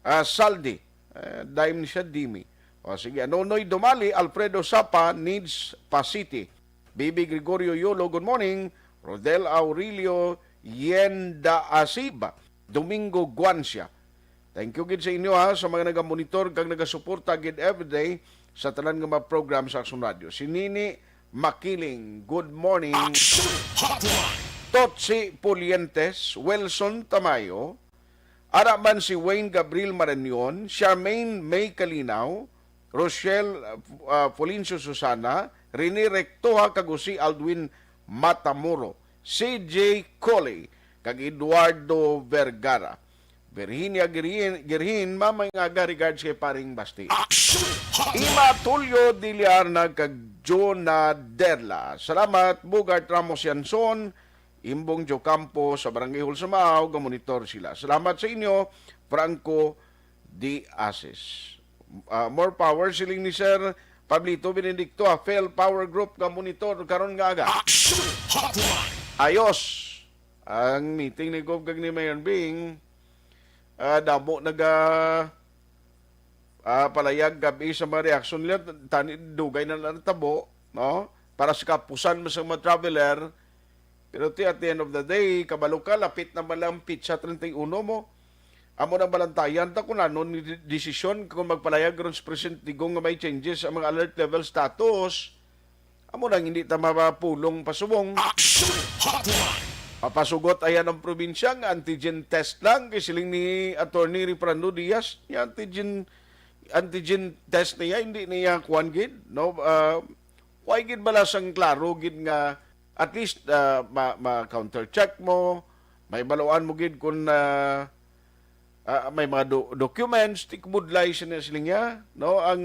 ah, Saldi. Eh, Dime ni siya, Dimi. O, sige. Nonoy Dumali, Alfredo Sapa, Nids Pasiti. Bibi Gregorio Yolo, good morning. Rodel Aurelio Yenda Asib, Domingo Guancia. Thank you gid sa inyo, ha, sa mga nagamonitor kag nagasuporta gid everyday sa tanan nga mga program sa Aksyon Radio. Si Nini Makiling, good morning. Action Hotline. Totsi Pulientes, Wilson Tamayo, ara man si Wayne Gabriel Marañon, Charmaine May Kalinaw, Rochelle, uh, Polincio Susana, Rene Rectoha, kag Jose Aldwin Matamoro, C J Coley, kag Eduardo Vergara. Virginia Girhin, Girhin, maayong aga, regards kay Paring Basti. Action Hotline! Ima Tulio Diliarnag kag Jonah Derla. Salamat, Bogart Ramos Yanson, Imbong Jocampo sa Barangay Hall sa Maaw, gamonitor sila. Salamat sa inyo, Franco D. Asis. Ah, more power, siling ni Sir Pablito Benedicto, ah, Fel Power Group nga monitor karon nga aga. Action Hotline! Ayos. Ang meeting ni Gov kag ni Mayor Bing, ah, damo naga, ah, palayag gab-i sa mga reaksyon nila, tani dugay na natabo, no? Para sa kapusan mo sa mga traveler. Pero ti, at the end of the day, kabalo ka, lapit naman lang ang petsa treinta y uno mo. Amo nang balantayan ta kung ano ni de-, desisyon kung magpalayag ron sa President Digong nga may changes ang mga alert level status. Amo nang hindi ta mapapulong pasubong. Action Hotline! Mapasugot ayan ang probinsya nga antigen test lang kay siling ni Attorney Referendo Diaz, niya antigen, antigen test niya, hindi niya kuwan gid, no? Ah, why gid bala sang klaro gid nga at least, ah, ma, ma-counter check mo, may baluan mo gid kung, ah, ah, may mga do-, documents, tikbudlay sila, sila niya, no? Ang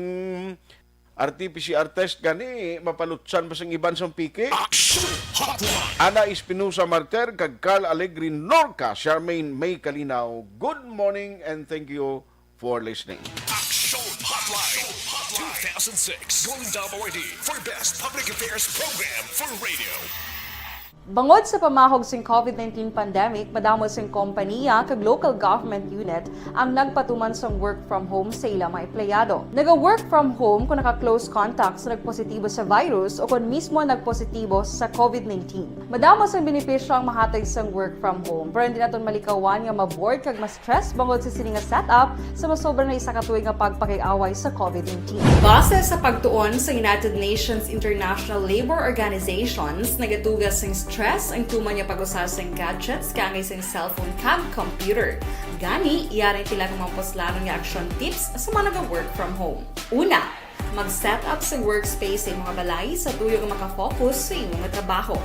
R T P C R test gani, mapalutsan pa sang iban sang piki. Action Hotline! Ana Espinosa Marter kag Carl Alegre Norca, Charmaine May Kalinaw. Good morning and thank you for listening. Action Hotline two thousand six Golden Dome Awardee for Best Public Affairs Program for Radio. Bangod sa pamahog sing covid nineteen pandemic, madamo sing kompaniya kag local government unit ang nagpatuman sang work from home sa ila mga empleyado. Naga-work from home kung naka-close contact sa nagpositibo sa virus o kon mismo nagpositibo sa covid nineteen. Madamo sang benepisyo ang mahatag sang work from home, pero hindi naton malikawan nga ma-bored kag ma-stress bangod sa sini nga setup sa masobra na isa ka tuig nga pagpakig-away sa covid nineteen. Base sa pagtuon sa United Nations International Labor Organizations, nagatuga sing stress ang tuman nga pag-usa sing gadgets kaangay sing cellphone kag computer. Gani, yari ang pila ka mga puslanon nga action tips sa mga naga-work from home. Una, mag-set up sa workspace sa imo nga balay sa tuyo nga makafocus sa imo nga trabaho.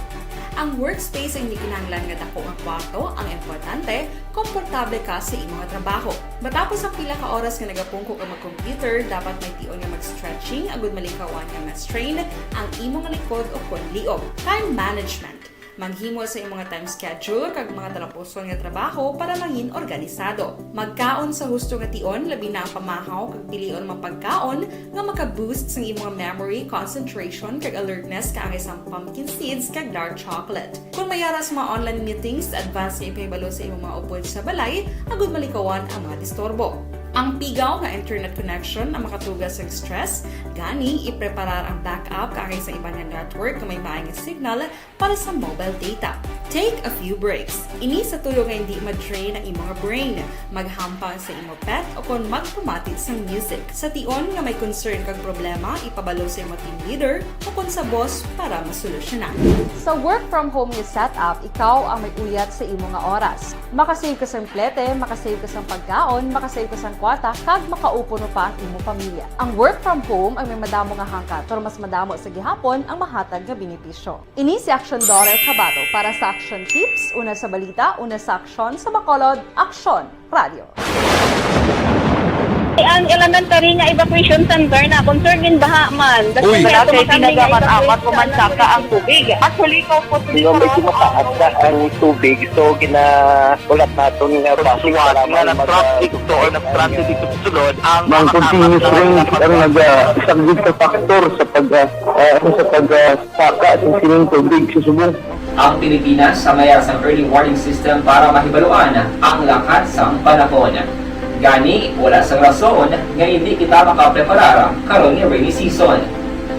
Ang workspace ang hindi kinahanglan nga dako nga kwarto, ang importante, komportable ka sa imo nga trabaho. Matapos ang pila ka oras nga nagapungko ka mag-computer, dapat may tion nga mag-stretching agud malikawan nga ma-strain ang imo nga likod o kon liog. Time management. Maghimo sa imo nga time schedule kag mga talapuson nga trabaho para mangin organisado. Magkaon sa husto nga tion, labi na ang pamahaw kag pilion mga pagkaon nga maka-boost sang imo nga memory, concentration, kag alertness kaangay sang pumpkin seeds kag dark chocolate. Kon may ara sa mga online meetings, advance nga ipahibalo sa imo mga upod sa balay agud malikawan ang mga disturbo. Ang pigaw nga internet connection ang makatuga sang stress, gani ipreparar ang backup kaangay sa iban nga network nga may maayo nga signal para sa mobile data. Take a few breaks. Ini sa tuyo nga hindi ma-drain ang imo nga brain. Maghampang sa imo pet o kon magpamati sang music. Sa tion nga may concern kag problema, ipabalo sa imo team leader o kon sa boss para masolusyonan. Sa work from home nga setup, ikaw ang may uyat sa imo nga oras. Makasave ka sang plete, makasave ka sang pagkaon, makasave ka sang kwarta, kag makaupod mo pa ang imo pamilya. Ang work from home ang may madamo nga hangkat, pero mas madamo sa gihapon ang mahatag nga benepisyo. Ini si Action Daughter Kabato para sa Action Tips, una sa balita, una sa aksyon, sa Bacolod, Aksyon Radio. Ang elementary nga evacuation center na concern in baha man. Uy. Wala kay tinaga man, amat ko man saka ang tubig. Actually, ko po. Di ba, medyo mataas na ang tubig, so gina-, ulat naton nga traffic nga para man nag-traffic mag-, to or nag-traffic dito sa sulod, ang Ang continuous rain ang naga-, isa gid ka factor sa pag, ah, ah, sa pag, ah, saka sa sining tubig sa subong. Ang Pilipinas sa mayas ang early warning system para mahibaluan ang lakat sang panahon. Gani, wala sang rason nga hindi kita makapreparar karon nga rainy season.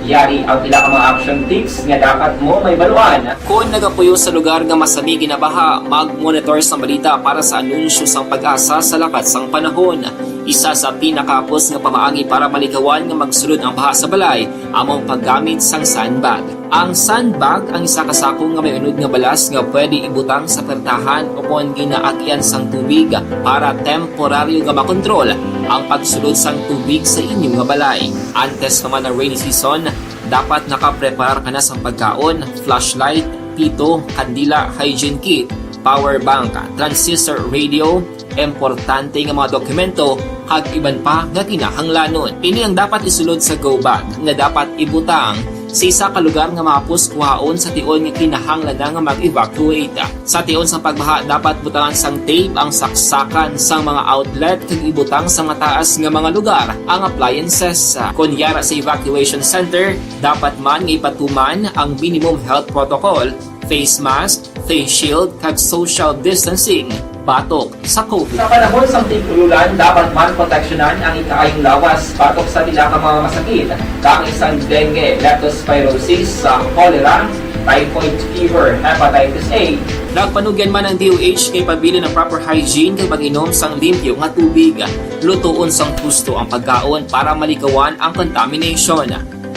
Yari ang pila ka mga action tips nga dapat mo mahibaluan. Kon nagapuyo sa lugar nga masami ginabaha, mag-monitor sang balita para sa anunsyo sang PAGASA sa lakat sang panahon. Isa sa pinakahapos nga pamaagi para malikawan nga magsulod ang baha sa balay amo ang paggamit sang sandbag. Ang sandbag ang isa ka sako nga may unod nga balas nga pwede ibutang sa pertahan o kon ginaagyan sang tubig para temporaryo nga makontrol ang pagsulod sang tubig sa inyo nga balay. Antes pa man ang rainy season, Dapat nakapreparar ka na sang pagkaon, flashlight, pito, kandila, hygiene kit, power bank, transistor radio, importante nga mga dokumento, kag iban pa nga kinahanglanon. Ini ang dapat isulod sa go bag nga dapat ibutang sa isa ka lugar nga mahapos kuhaon sa tion nga kinahanglan na nga mag-evacuate. Sa tion sang pagbaha, dapat butangan sang tape ang saksakan sang mga outlet kag ibutang sa mataas nga mga lugar ang appliances. Kon yara sa evacuation center, dapat man nga ipatuman ang minimum health protocol, face mask, face shield, kag social distancing batok sa COVID. Sa panahon sang tig-ululan, dapat man proteksyonan ang ikaayong lawas batok sa pila ka mga masakit, kaangay sang dengue, leptospirosis, sa cholera, typhoid fever, hepatitis A. Nagpanugyan man ang D O H nga ipabilin ang proper hygiene kag pag-inom sang limpyo nga tubig. Lutoon sang husto ang pagkaon para malikawan ang contamination.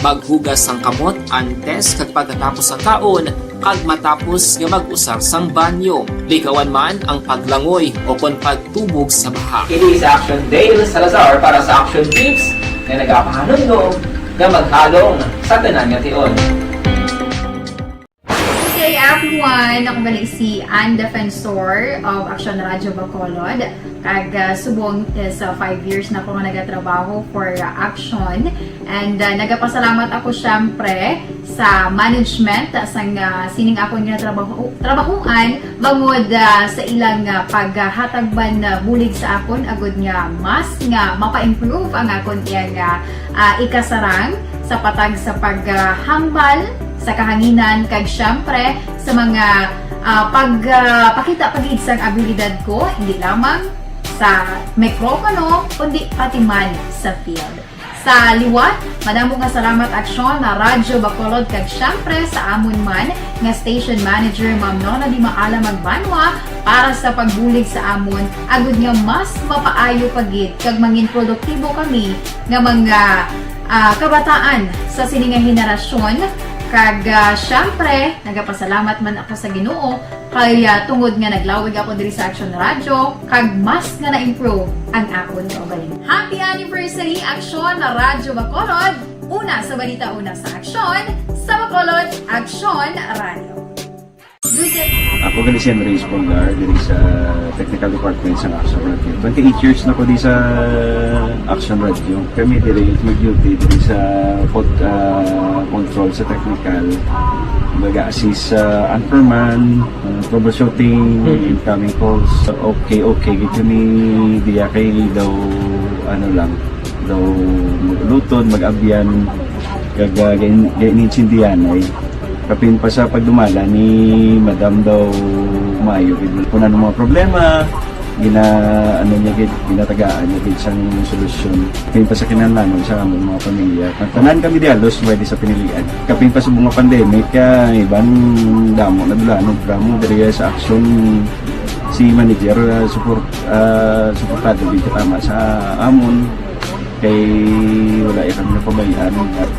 Maghugas sang kamot antes kag pagkatapos sang kaon, kag matapos nga mag-usar sang banyo. Likawan man ang paglangoy o kon pagtubog sa baha. Kini sa Action Dale Salazar para sa Action Tips nga nagapahanumdom nga maghalong sa tanan nga tion. Good day, everyone! Ako gali si Ann Defensor of Action Radio Bacolod. Kag, ah, subong is, ah, five years na ako nga nagatrabaho for, ah, Action. And, ah, nagapasalamat ako, syempre, sa management, ah, sang, ah, sining akon nga trabaho, trabahuan, bangod, ah, sa ilang, ah, paghatag man, ah, bulig sa akon, agud nga mas nga mapa-improve ang akon iyang, ah, ah, ikasarang sa patag sa paghambal sa kahanginan, kag syempre sa mga, ah, pag, ah, pakita pa gid sang abilidad ko, hindi lamang sa mikropono, kundi pati man sa field. Sa liwat, madamo nga salamat, Aksyon, na Radyo Bacolod, kag syempre sa amon man nga station manager, Ma'am Nona Di Maala Magbanwa, para sa pagbulig sa amon, agud nga mas mapaayo pa gid kag mangin produktibo kami nga mga, ah, kabataan sa sini nga henerasyon. Kag, ah, syempre, nagapasalamat man ako sa Ginoo kay, ah, tungod nga naglawig ako diri sa Action Radio, kag mas nga na-improve ang akon kaugalingon. Happy anniversary, Action Radyo Bacolod! Una sa balita, una sa aksyon, sa Bacolod, Action Radio. Good day. Ako gali si Henry Espolgar, diri sa technical department sa Action Radio. Twenty-eight years na ko di sa Action Radio. Kami diri mag-duty diri sa pod-, ah, control sa technical. Mag-assist sa anchorman, ah, troubleshooting, Mhm. incoming calls. Okay, okay gid kami diya kay daw, ano lang, daw mag-ulutod, mag-abyan, kag, ah, gain-, gain-, gaintindihan ay. Kapin pa sa pagdumala ni Madam daw maayo gid. Kung ano mga problema, gina-, ano niya gid, ginatagaan niya gid sang solusyon. Kapin pa sa kinahanglanon sa among mga pamilya. Tanan kami di halos pwede sa pinilian. Kapin pa sa mga pandemic, ah, iban damo na dula, ano, drama diri sa Action si manager, ah, support, ah, suportado gid katama sa amon. Kay wala ya kami napabayaan.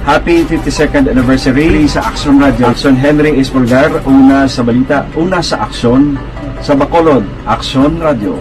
Happy fifty-second anniversary sa Action Radio. Action Henry Espolgar, una sa balita, una sa aksyon, sa Bacolod, Action Radio.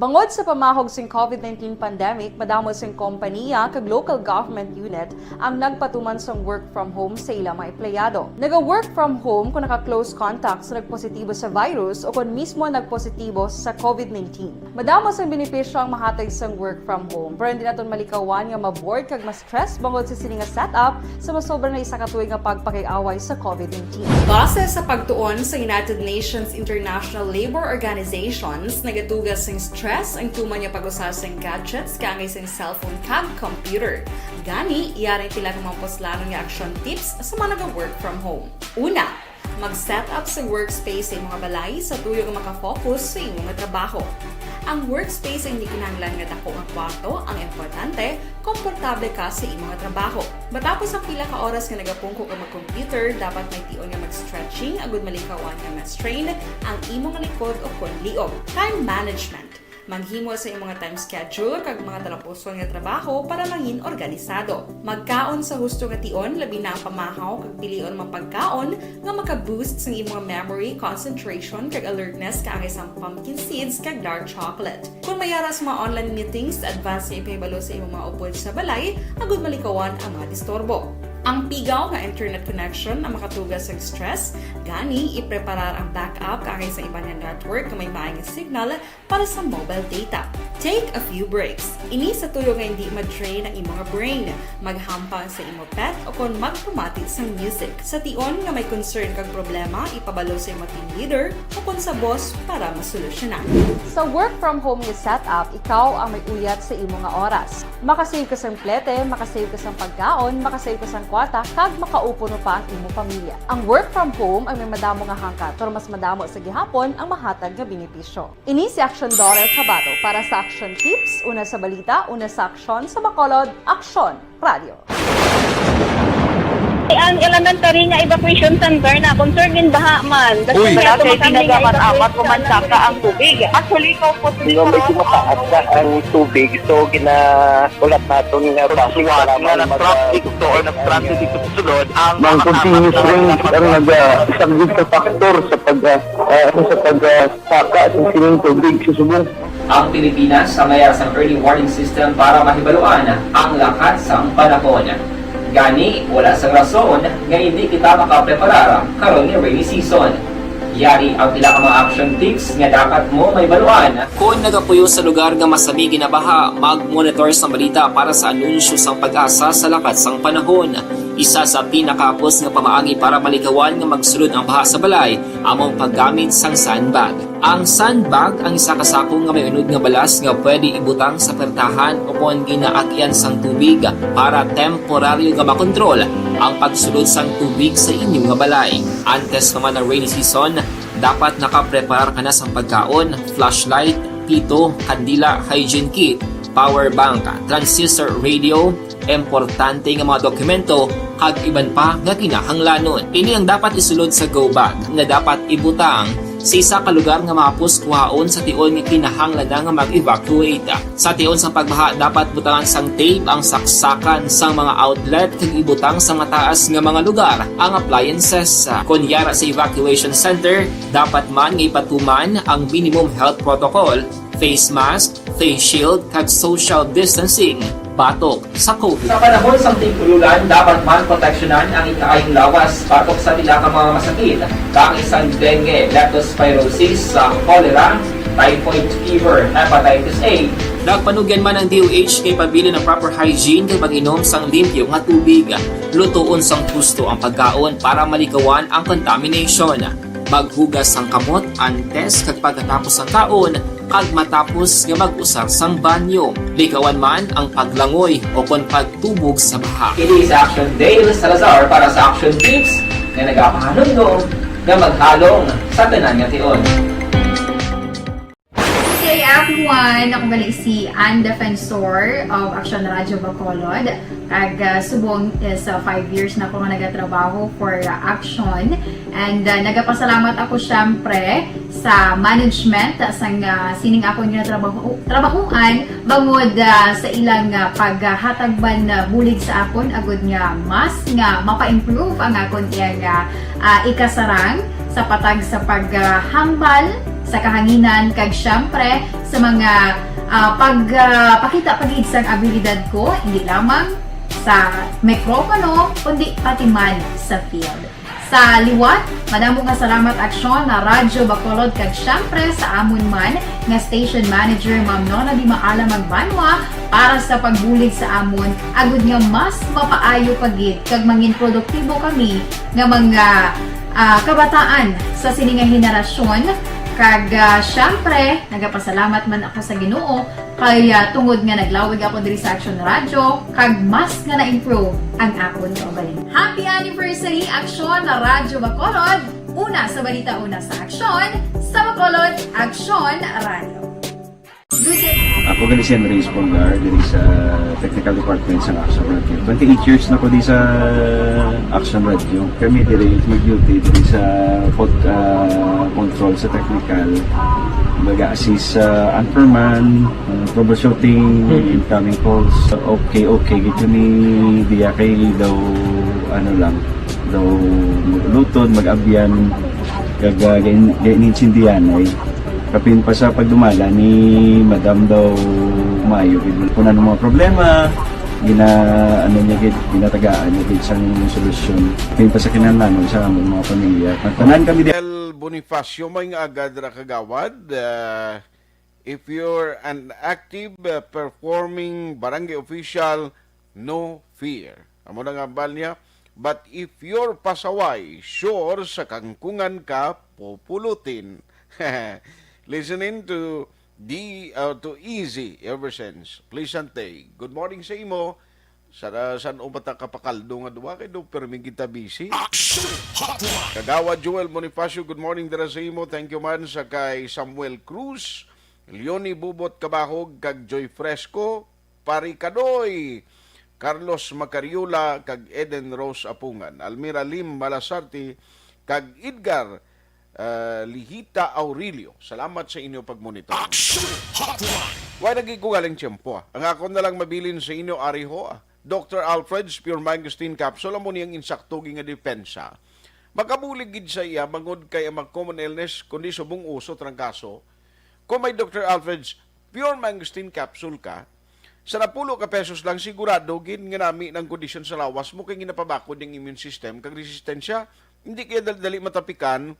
Bangod sa pamahog sing COVID nineteen pandemic, madamo sing kompaniya kag local government unit ang nagpatuman sang work from home sa ilang mga empleyado. Naga-work from home kung naka-close contact sa nagpositibo sa virus o kon mismo nagpositibo sa COVID nineteen. Madamo sang benepisyo ang mahatag sang work from home, pero hindi naton malikawan nga ma-bored kag ma-stress bangod sa sini nga setup sa masobra na isa ka tuig nga pagpakig-away sa COVID nineteen. Base sa pagtuon sa United Nations International Labour Organizations, nagatuga sing stress ang tuman nga pag-usa sing gadgets kaangay sing cellphone kag computer. Gani, yari ang pila ka mga puslanon nga action tips sa mga naga-work from home. Una, mag-set up sa workspace sa imong balay sa tuyo nga makafocus sa imong trabaho. Ang workspace ay hindi kinahanglan nga dako nga kwarto ang importante, komportable ka sa imong trabaho. Matapos ang pila ka oras nga nagapungko ka mag-computer, dapat may tion nga mag-stretching agud malikawan nga ma-strain ang imong likod o kon liog. Time management. Maghimo sa imong mga time schedule kag mga talapuson nga trabaho para mangin organisado. Magkaon sa husto nga tion, labi na ang pamahaw kag pilion mga pagkaon nga maka-boost sang imong memory, concentration, kag alertness kaangay sang pumpkin seeds kag dark chocolate. Kung may ara sa mga online meetings, advance nga ipahibalo sa imong mga upod sa balay agud malikawan ang mga disturbo. Ang pigaw nga internet connection ang makatuga sa stress, gani ipreparar ang backup kaangay sa iban nga network nga may maayong signal para sa mobile data. Take a few breaks. Ini sa tuyo nga hindi ma-drain ang imong brain. Maghampang sa imo pet o kon magpamati sang music. Sa tion nga may concern kag problema, ipabalo sa imo team leader o kon sa boss para masolusyonan. Sa work from home nga setup, ikaw ang may uyat sa imo nga oras. Makasave ka sang plete, makasave ka sang pagkaon, makasave ka sang kwarta, kag makaupod pa ang imo pamilya. Ang work from home ang may madamo nga hangkat, pero mas madamo sa gihapon ang mahatag nga benepisyo. Ini si Action Daughter Tabato para sa Action Tips, una sa balita, una sa aksyon, sa Bacolod, Aksyon Radio. Ang elementary nga evacuation center na concern in baha man. Uy. Wala kay ginagaman amat ko man saka ang tubig. Actually, ikaw po, Di ba, medyo mataas na ang tubig, so ginahulat naton nga base sa lamang mga traffic to or nag-traffic dito sa sulod, ang mga continuous rain ang nag-, ah, isang sa factor sa pag, ah, ah, sa pag, ah, saka sa sining tubig sa subong. Ang Pilipinas ang may sang early warning system para mahibaluan ang lakat sang panahon. Gani, wala sang rason nga hindi kita makapreparar karon nga rainy season. Yari ang pila ka mga action tips nga dapat mo mahibaluan. Kon nagapuyo sa lugar nga masami ginabaha, mag-monitor sang balita para sa anunsyo sang PAGASA sa lakat sang panahon. Isa sa pinakahapos nga pamaagi para malikawan nga magsulod ang baha sa balay amo ang paggamit sang sandbag. Ang sandbag ang isa ka sako nga may unod nga balas nga pwede ibutang sa pertahan o kon ginaagyan sang tubig para temporaryo nga makontrol ang pagsulod sang tubig sa inyo nga balay. Antes naman ang rainy season, dapat nakapreparar ka na sang pagkaon, flashlight, pito, kandila, hygiene kit, power bank, transistor radio, importante nga mga dokumento, kag iban pa nga kinahanglanon. Ini ang dapat isulod sa go bag nga dapat ibutang sa isa ka lugar nga mahapos kuhaon sa tion nga kinahanglan na nga mag-evacuate. Sa tion sang pagbaha, dapat butangan sang tape ang saksakan sang mga outlet kag ibutang sa mataas nga mga lugar ang appliances. Kon yara sa evacuation center, dapat man nga ipatuman ang minimum health protocol, face mask, face shield, kag social distancing batok sa COVID. Sa panahon sang tig-ululan, dapat man proteksyonan ang ikaayong lawas batok sa pila ka mga masakit, kaangay sang dengue, leptospirosis, sa cholera, typhoid fever, hepatitis A. Nagpanugyan man ang D O H nga ipabilin ang proper hygiene kag pag-inom sang limpyo nga tubig. Lutoon sang husto ang pagkaon para malikawan ang contamination. Maghugas sang kamot antes kag pagkatapos sang kaon, kag matapos nga mag-usar sang banyo. Likawan man ang paglangoy o kon pagtubog sa baha. Kini si Action Dale Salazar para sa Action Tips nga nagapahanumdom nga maghalong sa tanan nga tion. Good day, everyone! Ako gali si Ann Defensor of Action Radio Bacolod. Kag, ah, subong is, ah, five years na ako nga nagatrabaho for, ah, Action. And, ah, nagapasalamat ako, syempre, sa management, ah, sang, ah, sining akon nga trabaho, trabahuan, bangod, ah, sa ilang, ah, paghatag man, ah, bulig sa akon, agud nga mas nga mapa-improve ang akon iyang, ah, ah, ikasarang sa patag sa pag, ah, hambal sa kahanginan, kag siyempre sa mga ah, pag ah, pakita pa gid sang abilidad ko, hindi lamang sa mikropono, kundi pati man sa field. Sa liwat, madamo nga salamat, Aksyon, na Radyo Bacolod, kag siyempre sa amon man nga station manager, Ma'am Nona Di Maala Magbanwa, para sa pagbulig sa amon, agud nga mas mapaayo pa gid kag mangin produktibo kami nga mga ah, kabataan sa sini nga henerasyon. Kag ah, siyempre, nagapasalamat man ako sa Ginoo kay ah, tungod nga naglawig ako diri sa Action Radio, kag mas nga na-improve ang akon kaugalingon. Happy anniversary, Aksyon na Radyo Bacolod! Una sa balita, una sa aksyon, sa Bacolod, Aksyon Radio. Good day. Ako gali si Andres Polgar, diri sa technical department sa Action Radio. Twenty-eight years na ko di sa Action Radio. Kami diri mag-duty diri sa pod, ah, control sa technical. Mag-assist sa anchorman, ah, troubleshooting, incoming calls. Okay, okay. Gito ni diya kay daw, ano lang, daw lutod, mag-abyan, kag ah, gain- gainintindihan ay kapin pa sa pagdumala ni Madam daw maayo gid kung ano mga problema, gina ano niya gid, ginatagaan niya gid sang solusyon kapin pa sa kinahanglanon sa among mga pamilya. Tanan kami di El Bonifacio, may nga agad ra, kagawad. Ah, if you're an active uh, performing barangay official, no fear. Amo na nga ambal niya. But if you're pasaway, sure sa kangkungan ka pupulutin. Listening to the uh, to Easy ever since. Pleasant day. Good morning sa imo. Sa san o ba ta kapakaldo nga duwa kay do permi kita busy? Action Hotline. Kagawad Joel Bonifacio, good morning dira sa imo. Thank you man sa kay Samuel Cruz, Leonie Bubot Kabahog, kag Joy Fresco, Pari Kadoy, Carlos Macariola, kag Eden Rose Apungan, Almira Lim Malasarte, kag Edgar ah, Lihita Aurelio. Salamat sa inyo pagmonitor. Action Hotline. Wala lagi ko galing tiyempo, ah. Ang ako na lang mabilin sa inyo, ari ho, ah. Doctor Alfred's Pure Mangosteen Capsule, amo ni ang insakto nga depensa. Makabulig gid sa iya bangod kay ang mga common illness, kundi subong uso, trangkaso. Kung may Doctor Alfred's Pure Mangosteen Capsule ka, sa napulo ka pesos lang, sigurado gid nga nami ng kondisyon sa lawas mo kay ginapabakod ang immune system kag resistensya. Hindi kaya dali-dali matapikan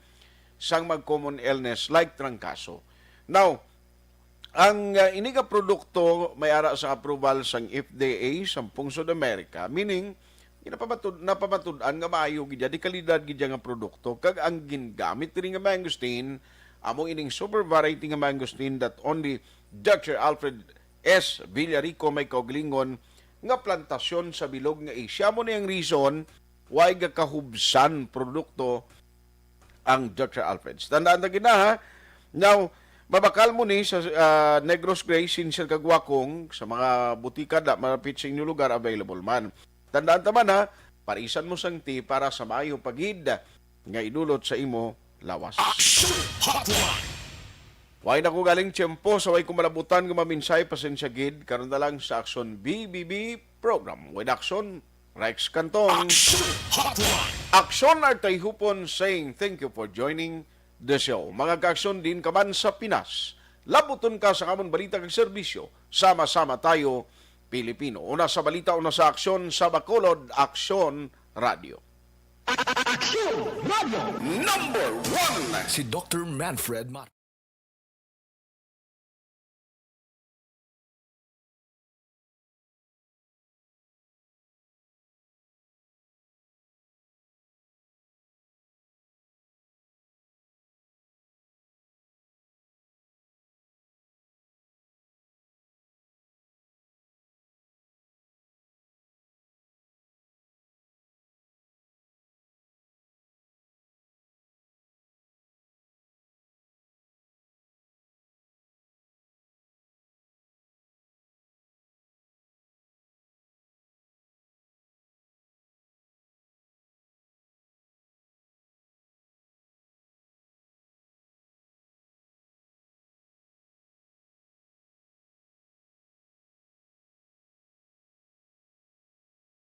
sang mag common illness like trangkaso. Now, ang uh, ini nga produkto may ara sa approval sang F D A sa Pungsod Amerika, meaning ginapabatud napabatud-an nga maayo gid di kalidad gid nga produkto, kag ang gingamit diri nga mangosteen amo ining super variety nga mangosteen that only Doctor Alfred S. Villarico may kaugalingon nga plantasyon sa bilog nga Asia. Amo ni ang reason why gakahubsan produkto ang Doctor Alfred's. Tandaan ta gid na, ha. Now, mabakal mo ni sa uh, Negros Gray, Sincere kag Wacong, sa mga butika da malapit sa inyo lugar, available man. Tandaan ta man, ha, parisan mo sang tea para sa maayo pa gid nga idulot sa imo lawas. Action Hotline. Way na ko galing tiyempo sa way ko malabutan nga maminsahe, pasensya gid. Karon na lang sa Action B B B program. With Action, Rex Cantong. Action Hotline. Action Artay Hupon saying thank you for joining the show. Mga ka-aksyon din ka man sa Pinas, labuton ka sa amon balita kag serbisyo. Sama-sama tayo, Pilipino. Una sa balita, una sa aksyon, sa Bacolod, Aksyon Radio. Action Radio number one. Si Doctor Manfred Mat.